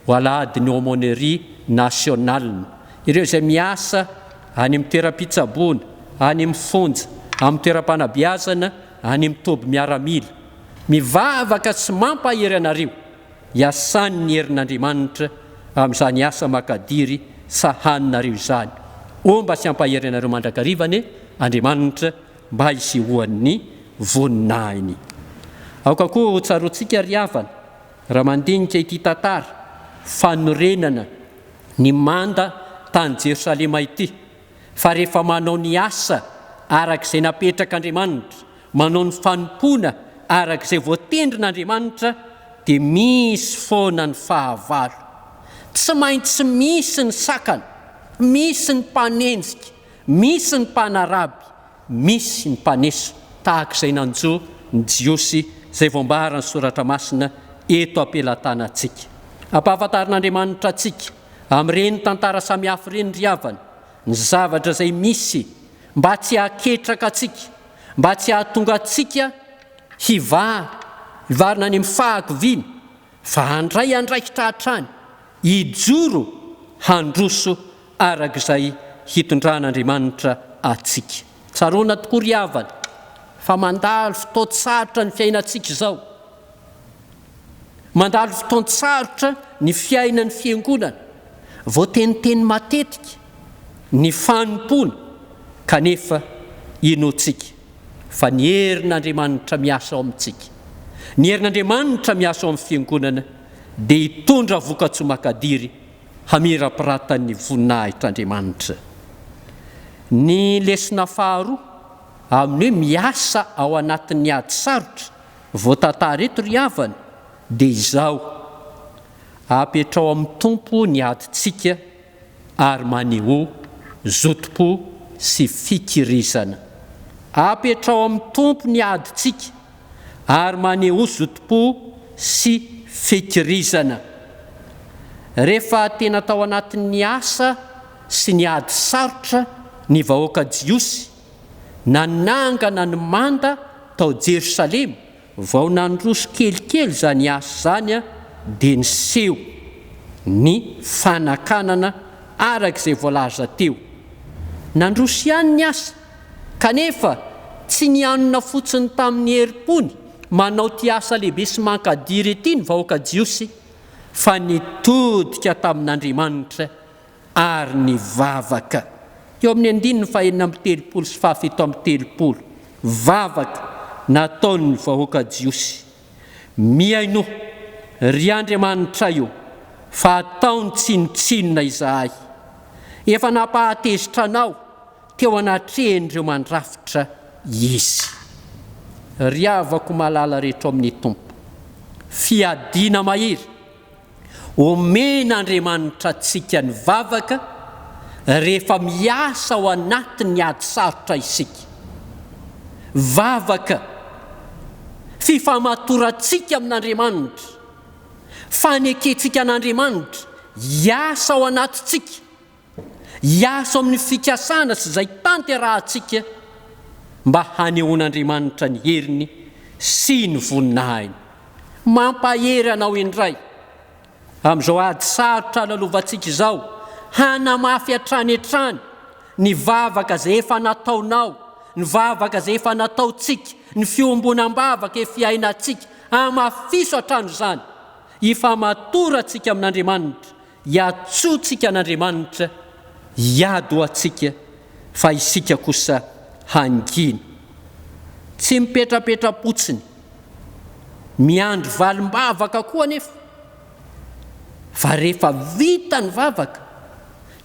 ho alahadin'ny Aumônerie Nationale. Ireo izay miasa any amin'ny toeram-pitsaboana, any amin'ny fonja, amin'ny toeram-panabeazana, any amin'ny toby miaramila. Mivavaka sy mampahery anareo hiasan'ny herin'Andriamanitra amin'izany asa makadiry sahaninareo izany. Homba sy hampahery anareo mandrakariva anie Andriamanitra. mba hisehoan'ny voninahiny. Aoka koa ho tsaroantsika ry havana, raha mandinika ity tantara fanorenana ny manda tany Jerosalema ity, fa rehefa manao ny asa araka izay napetrak'Andriamanitra, manao ny fanompoana araka izay voatendrin'Andriamanitra, dia misy foana ny fahavalo. Tsy maintsy misy ny sakana, misy ny mpanenjika, Misy ny mpanaraby, misy ny mpaneso, tahaka izay nanjo ny Jiosy izay voambaran'ny Soratra Masina eto am-pelatanantsika. Ampahafantarin'Andriamanitra antsika amin'ireny tantara samihafa ireny ry havana, ny zavatra izay misy mba tsy hahaketraka antsika, mba tsy hahatonga antsika hivarina any amin'ny fahakiviana, fa handray andraikitra hatrany, hijoro handroso araka izay hitondran'Andriamanitra antsika. Tsaroana tokoa ry havana fa mandalo fotoan-tsarotra ny fiainantsika izao. Mandalo fotoan-tsarotra ny fiainan'ny fiangonana. Voateniteny matetika ny fanompoana kanefa inoantsika fa ny herin'Andriamanitra miasa ao amintsika, ny herin'Andriamanitra miasa ao amin'ny fiangonana dia hitondra vokatsoa makadiry hamirapiratan'ny voninahitr'Andriamanitra. Ny lesona faharoa amin'ny hoe miasa ao anatin'ny ady sarotra voatantara eto ry havana dia izao, apetrao amin'ny Tompo ny adintsika ary manehoa zotom-po sy fikirizana. Apetrao amin'ny Tompo ny adintsika ary manehoa zotom-po sy fikirizana. Rehefa tena tao anatin'ny asa sy ny ady sarotra ny vahoaka jiosy, nanangana ny manda tao Jerosalema, Vao nandroso kelikely izany asa izany dia niseho ny fanakanana araka izay voalaza teo. Nandroso ihany ny asa kanefa tsy nianona fotsiny tamin'ny herim-pony manao ity asa lehibe sy mankadiry ity ny vahoaka jiosy fa nitodika tamin'Andriamanitra ary nivavaka. Eo amin'ny andininy faha-36 sy faha-37, vavaka nataon'ny vahoaka jiosy. Mihainoa, ry Andriamanitray ô, fa ataony tsinontsinona izahay. Efa nampahatezitra Anao teo anatrehan'ireo mandrafitra Izy. Ry havako malala rehetra ao amin'ny Tompo, fiadiana mahery Omen'Andriamanitra antsika ny vavaka rehefa miasa ao anatin'ny ady sarotra isika. Vavaka, fifamatorantsika amin'Andriamanitra, fanekentsika an'Andriamanitra hiasa ao anatintsika, hiasa ao amin'ny fikasana sy izay tanterahantsika mba hanehoan'Andriamanitra ny heriny sy ny voninahiny. Mampahery anao indray amin'izao ady sarotra lalovantsika izao hanamafy hatrany hatrany ny vavaka izay efa nataonao, ny vavaka izay efa nataontsika, ny fiombonam-bavaka efa iainantsika. Hamafiso hatrany izany. Hifamatorantsika amin'Andriamanitra. Iantsoantsika an'Andriamanitra hiady ho antsika fa isika kosa hangina. Tsy mipetrapetra-potsiny, miandry valim-bavaka koa anefa fa rehefa vita ny vavaka,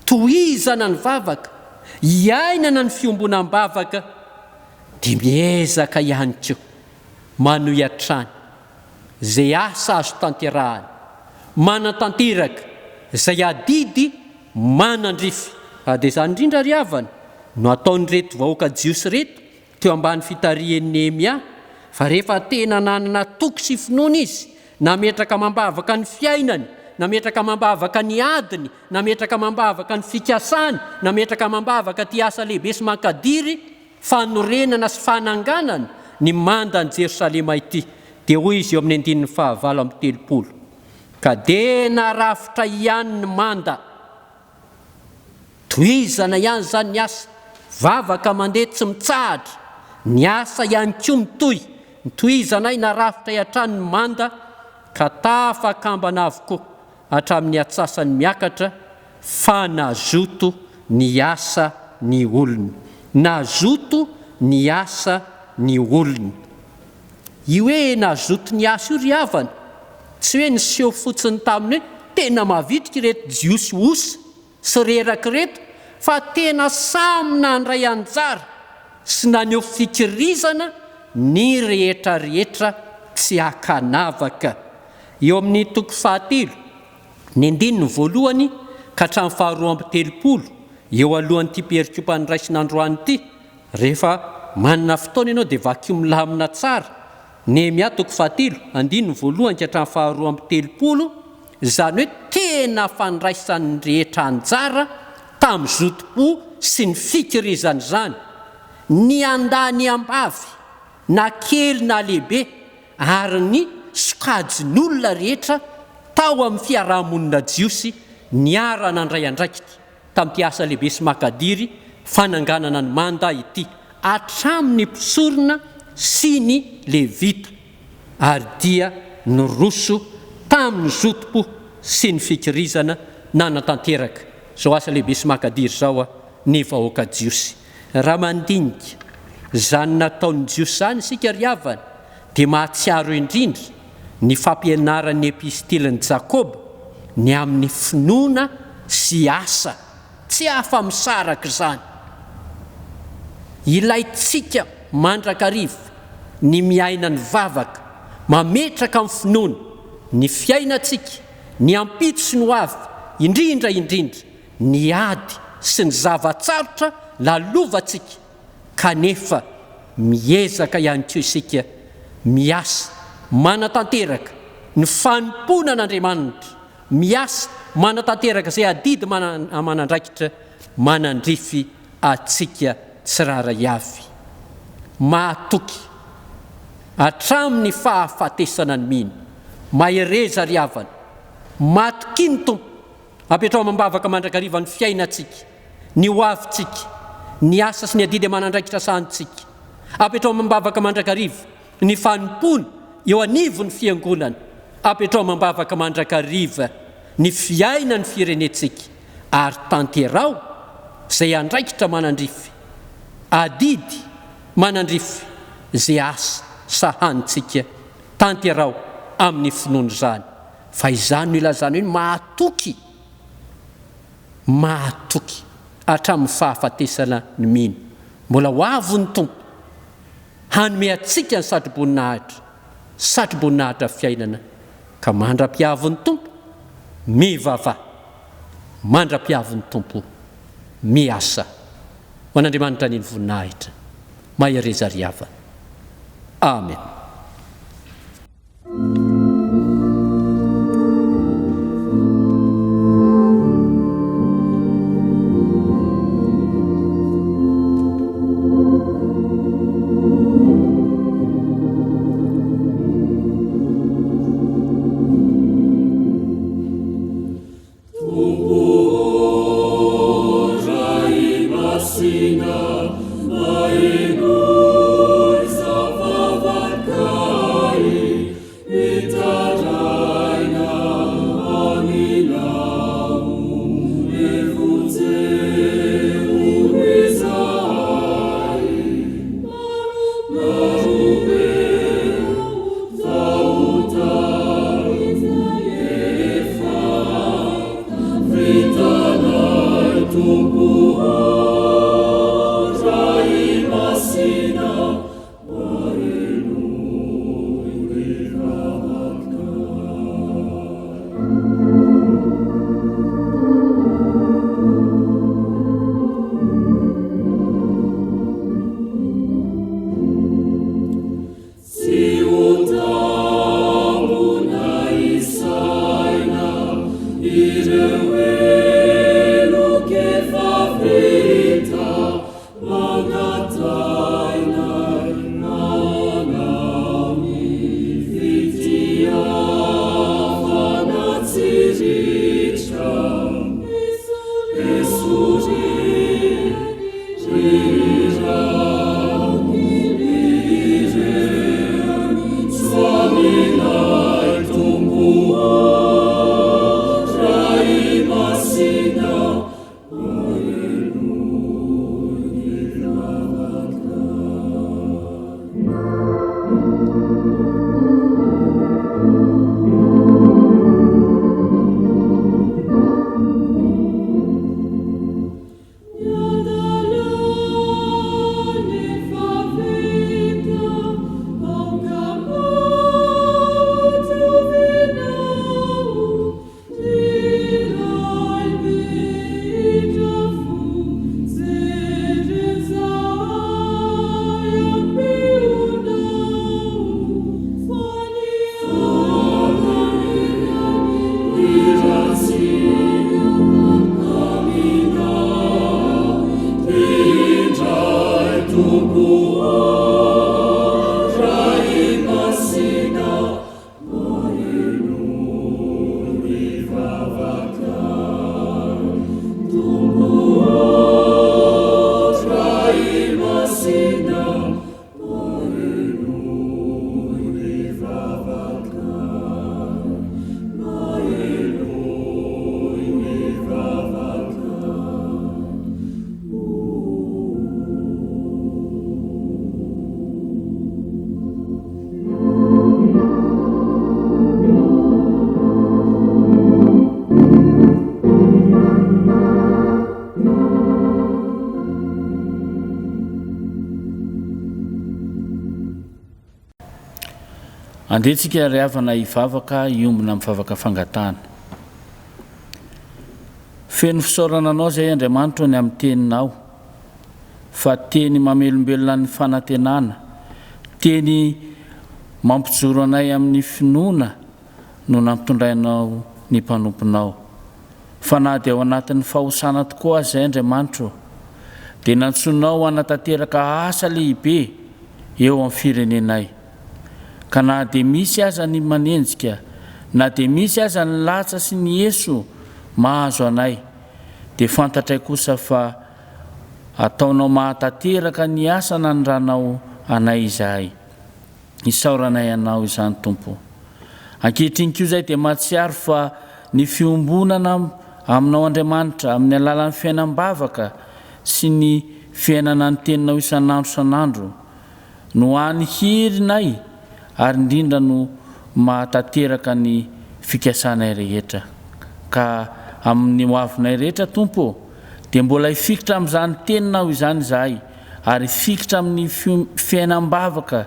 tohizana ny vavaka, iainana ny fiombonam-bavaka dia miezaka ihany koa manohy hatrany izay asa azo tanterahana, manatanteraka izay adidy manandrify. Ary dia izany indrindra ry havana no ataon'ireto vahoaka jiosy ireto teo ambany fitarihan'i Nehemia, fa rehefa tena nanana toky sy finoana izy, nametraka amam-bavaka ny fiainany, nametraka amam-bavaka ny adiny, nametraka amam-bavaka ny fikasany, nametraka amam-bavaka ity asa lehibe sy mankadiry fanorenana sy fananganana ny mandan'i Jerosalema ity, dia hoy izy eo amin'ny andininy fahavalo amby 30, Ka dia narafitra ihany ny manda. Tohizana ihany izany ny asa, vavaka mandeha tsy mitsahatra, ny asa ihany koa mitohy, notohizanay narafitray hatrany ny manda ka tafakambana avokoa hatramin'ny atsasany miakatra fa nazoto niasa ny olona. Nazoto niasa ny olona. Io hoe nazoto niasa io ry havana, tsy hoe niseho fotsiny tamin'ny hoe tena mavitrika ireto Jiosy osa sy reraka ireto fa tena samy nandray anjara sy naneho fikirizana ny rehetra rehetra tsy ankanavaka. Eo amin'ny toko fahatelo, ny andininy voalohany ka hatramin'ny faharoa amby 30, eo alohan'ity perikopa noraisina androany ity, rehefa manana fotoana ianao dia vakio milamina tsara, Nehemia toko fahatelo, andininy voalohany ka hatramin'ny faharoa amby 30, izany hoe tena fandraisan'ny rehetra anjara tamin'ny zotom-po sy ny fikirizana izany, ny andahy ambavy, na kely na lehibe, ary ny sokajin'olona rehetra tao amin'ny fiaraha-monina jiosy niara-nandray andraikitra tamin'ity asa lehibe sy makadiry fananganana ny manda ity, hatramin'ny mpisorona sy ny Levita, ary dia niroso tamin'ny zotom-po sy ny fikirizana nanatanteraka izao asa lehibe sy makadiry izao ny vahoaka jiosy. Raha mandinika izany nataon'ny Jiosy izany isika ry havana, dia mahatsiaro indrindra ny fampianaran'ny epistilin'i Jakoba ny amin'ny finoana sy asa. Tsy afa-misaraka izany. Ilaintsika mandrakariva ny miaina ny vavaka, mametraka amin'ny finoana ny fiainantsika, ny ampitso sy ny ho avy, indrindra indrindra ny ady sy ny zava-tsarotra lalovantsika kanefa miezaka ihany koa isika miasa manatanteraka ny fanompoana an'Andriamanitra, miasa manatanteraka izay adidy aman'andraikitra manandrify antsika tsirairay avy. Mahatoky hatramin'ny fahafatesana ny mino. Mahereza ry havana. Matokia ny Tompo. Apetraho amam-bavaka mandrakariva ny fiainantsika, ny ho avintsika, ny asa sy ny adidy aman'andraikitra sahanintsika. Apetraho amam-bavaka mandrakariva ny fanompoana eo anivon'ny Fiangonana. Apetraho amam-bavaka mandrakariva ny fiainan'ny firenentsika ary tanteraho izay andraikitra manandrify, adidy manandrify izay asa sahanintsika. Tanteraho amin'ny finoana izany. Fa izany no ilazana hoe mahatoky, mahatoky hatramin'ny fahafatesana ny mino. Mbola ho avy ny Tompo hanome antsika ny satroboninahitra, satroboninahitra fiainana, ka mandra-piavin'ny Tompo, mivavaha, mandra-piavin'ny Tompo, miasa. Ho an'Andriamanitra anie ny voninahitra. Mahereza ry havana. Amen. Tompo ô, Ray Masina, mahenoy izao vavakay. Andeha tsika ry havana hivavaka hiombona amin'ny vavaka fangatahana. Feno fisaorana Anao izay Andriamanitro ny amin'ny Teninao, fa Teny mamelombelona ny fanantenana, Teny mampijoro anay amin'ny finoana no nampitondrainao ny mpanomponao. Fa na dia ao anatin'ny fahosana tokoa aza izay Andriamanitro, dia nantsoinao hanatanteraka asa lehibe eo amin'ny firenenay. Ka na dia misy aza ny manenjika, na dia misy aza ny latsa sy ny eso mahazo anay, dia fantatray kosa fa ataonao mahatanteraka ny asa naniranao anay izahay. Isaoranay Anao izany Tompo. Ankehitriny koa izahay dia mahatsiaro fa ny fiombonana Aminao Andriamanitra amin'ny alalan'ny fiainam-bavaka sy ny fiainana ny Teninao isan'andro isan'andro no hany herinay ary indrindra no mahatanteraka ny fikasanay rehetra. Ka amin'ny hoavinay rehetra Tompo ô, dia mbola hifikitra amin'izany Teninao izany izahay ary hifikitra amin'ny fiainam-bavaka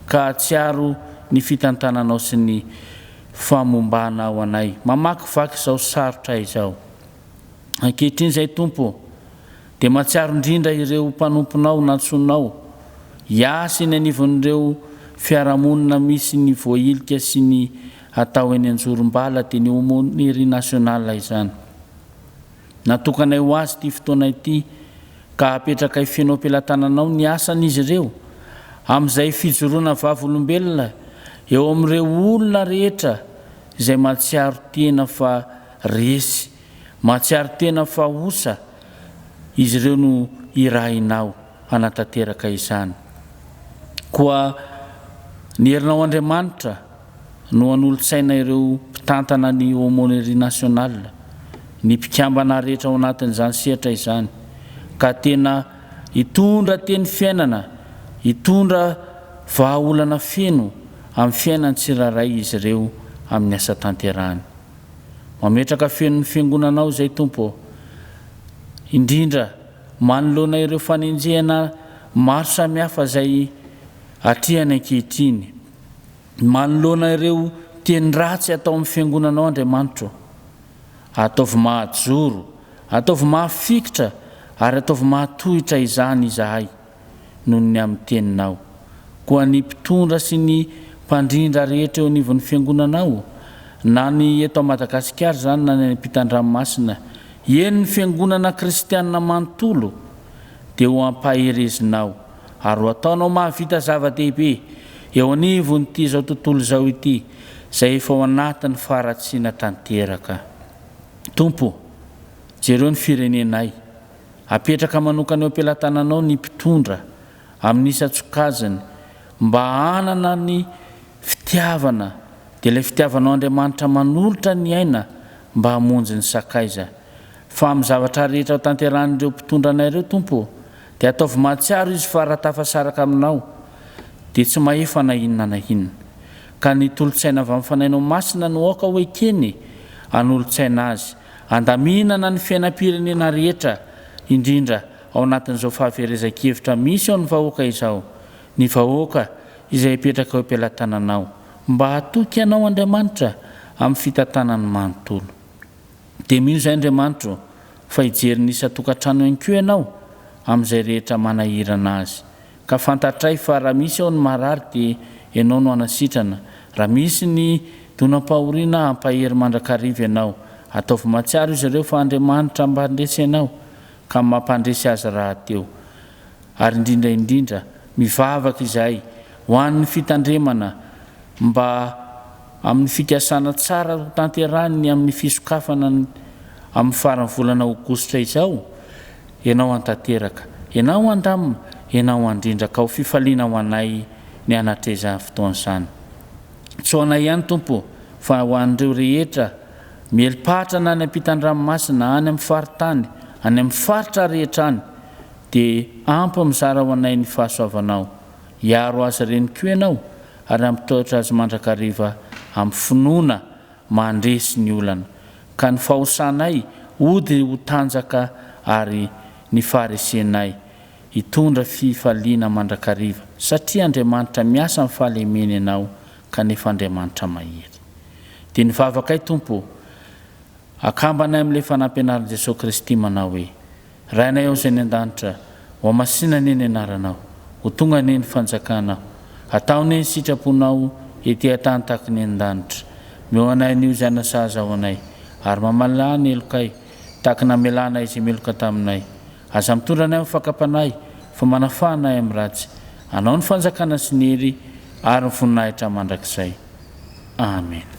ka hahatsiaro ny fitantananao sy ny famombanao anay mamakivaky izao sarotra izao. Ankehitriny izay Tompo ô, dia mahatsiaro indrindra ireo mpanomponao nantsoinao hiasa eny anivon'ireo fiarahamonina misy ny voahilika sy ny atao eny anjorom-bala dia ny Aumônerie Nationale izany. Natokanay ho azy ity fotoana ity ka apetrakay feno am-pelatananao ny asan'izy ireo amin'izay fijoroana vavolombelona eo amin'ireo olona rehetra izay mahatsiaro tena fa resy, mahatsiaro tena fa osa, izy ireo no irahinao hanatanteraka izany. Koa ny herinao Andriamanitra no hanolo-tsaina ireo mpitantana ny Aumônerie Nationale, ny mpikambana rehetra ao anatin'izany sehatra izany, ka tena hitondra teny fiainana, hitondra vahaolana feno amin'ny fiainan'ny tsirairay izy ireo amin'ny asa tanterahany. Mametraka feno ny Fiangonanao izay Tompo ô, indrindra manoloana ireo fanenjehana maro samihafa izay atrehany ankehitriny. Manoloana ireo teny ratsy atao amin'ny fiangonanao Andriamanitro, ataovy mahajoro, ataovy mahafikitra ary ataovy mahatohitra izany izahay noho ny amin'ny teninao. Koa ny mpitondra sy ny mpandrindra rehetra eo anivon'ny fiangonanao, na ny eto Madagasikara izany na ny any ampitan-dranomasina, eny ny fiangonana kristianina manontolo dia ho ampaherezinao. ary ho ataonao mahavita zava-dehibe eo anivon'ity izao tontolo izao ity izay efa ao anatin'ny faharatsiana tanteraka. Tompo, jereo ny firenenay. Apetraka manokana eo am-pelatananao ny mpitondra amin'ny isan-tsokajiny mba hanana ny fitiavana, dia ilay fitiavanao Andriamanitra manolotra ny aina mba hamonjy ny sakaiza. Fa amin'ny zavatra rehetra ho tanterahin'ireo mpitondra anay ireo, Tompo ô, Dia ataovy mahatsiaro izy fa raha tafasaraka aminao dia tsy mahefa na inona na inona. Ka ny tolo-tsaina avy amin'ny Fanahinao Masina no aoka ho ekeny hanolo-tsaina azy, handaminana ny fiainam-pirenena rehetra, indrindra ao anatin'izao fahaverezan-kevitra misy eo amin'ny vahoaka izao, ny vahoaka izay hipetraka eo am-pelatananao, mba hatoky Anao Andriamanitra amin'ny fitantanany manontolo. Dia mino izahay Andriamanitro fa hijery ny isan-tokantrano ihany koa Ianao amin'izay rehetra manahirana azy. Ka fantatray fa raha misy ao ny marary dia Ianao no hanasitrana, raha misy ny donam-pahoriana hampahery mandrakariva Ianao. Ataovy mahatsiaro izy ireo fa Andriamanitra mpandresy Ianao ka mampandresy azy rahateo. Ary indrindra indrindra mivavaka izahay ho an'ny fitandremana mba amin'ny fikasana tsara ho tanterahiny ny amin'ny fisokafana ny amin'ny faran'ny volana aogositra izao, Ianao hantanteraka, Ianao handamina, Ianao handrindra ka ho fifaliana ho anay ny hanatreha izany fotoana izany. Tsy ho anay ihany Tompo ô, fa ho an'ireo rehetra mieli-patrana any ampitan-dranomasina, any amin'ny faritany, any amin'ny faritra rehetra any, dia ampy mizara ho anay ny fahasoavanao. Hiaro azy ireny koa Ianao ary hampitahotra azy mandrakariva amin'ny finoana mandresy ny olana, ka ny fahosanay hody ho tanjaka ary ny faharesenay hitondra fifaliana mandrakariva, satria Andriamanitra miasa amin'ny fahalemena Ianao. kanefa Andriamanitra mahery. Dia ny vavakay Tompo ô, akambanay amin'ilay fanampianaran'i Jesoa Kristy manao hoe, Rainay ao izay any an-danitra, hohamasina anie ny anaranao, ho tonga anie ny fanjakanao, atao anie ny sitraponao ety an-tany tahaka ny any an-danitra. Omeo anay anio izay anasaza ho anay, ary mamalà ny helokay, tahaka ny namelanay izay meloka taminay. Aza mitondra anay amin'ny fakam-panahy, fa manafaha anay amin'ny ratsy. Anao ny fanjakana sy ny hery ary ny voninahitra mandrakizay. Amena.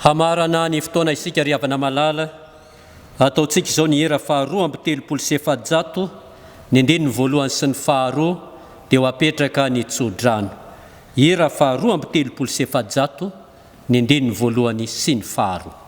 Hamarana ny fotoana isika ry havana malala, ataontsika izao ny hira faha 432, ny andininy voalohany sy ny faharoa dia ho apetraka ny tso-drano. Hira faha 432, ny andininy voalohany sy ny faharoa.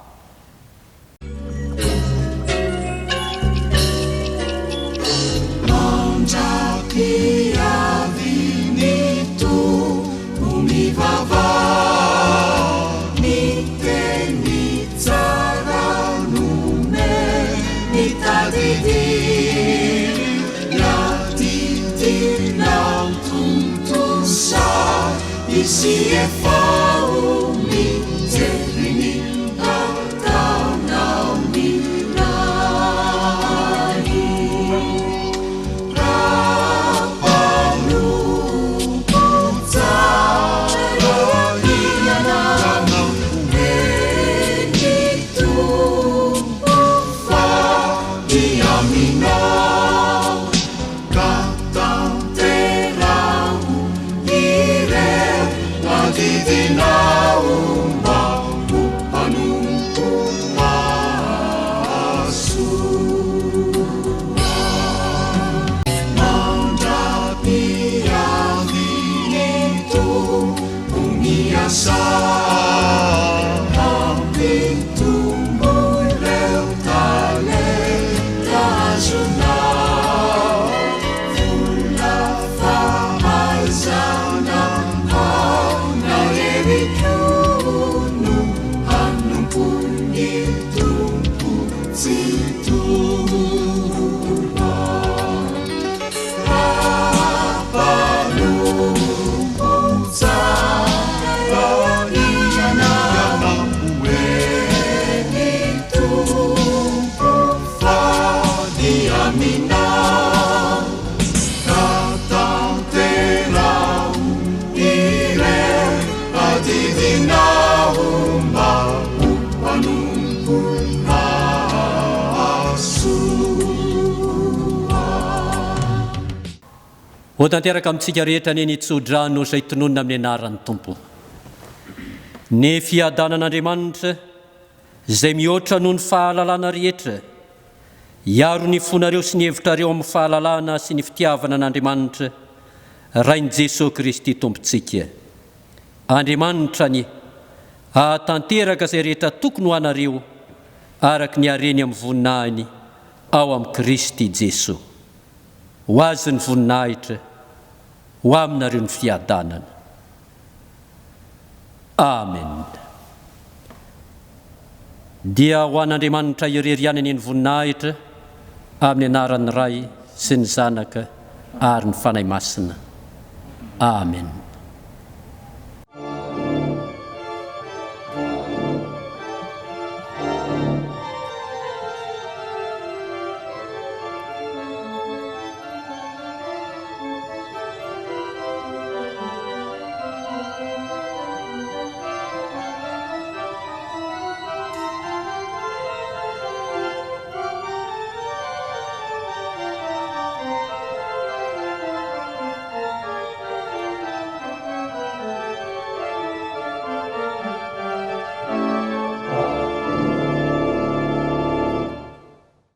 Ho tanteraka amintsika rehetra anie ny tso-drano izay tononina amin'ny anaran'ny Tompo. Ny fiadanan'Andriamanitra izay mihoatra noho ny fahalalana rehetra, hiaro ny fonareo sy ny hevitrareo amin'ny fahalalana sy ny fitiavana an'Andriamanitra, Rain'i Jesoa Kristy Tompontsika. Andriamanitra anie hahatanteraka izay rehetra tokony ho anareo araka ny hareny amin'ny voninahiny ao amin'i Kristy Jesoa. Ho Azy ny voninahitra, ho aminareo ny fiadanana. Amen. Dia ho an'Andriamanitra irery ihany anie ny voninahitra, amin'ny anaran'ny Ray sy ny Zanaka ary ny Fanahy Masina. Amen.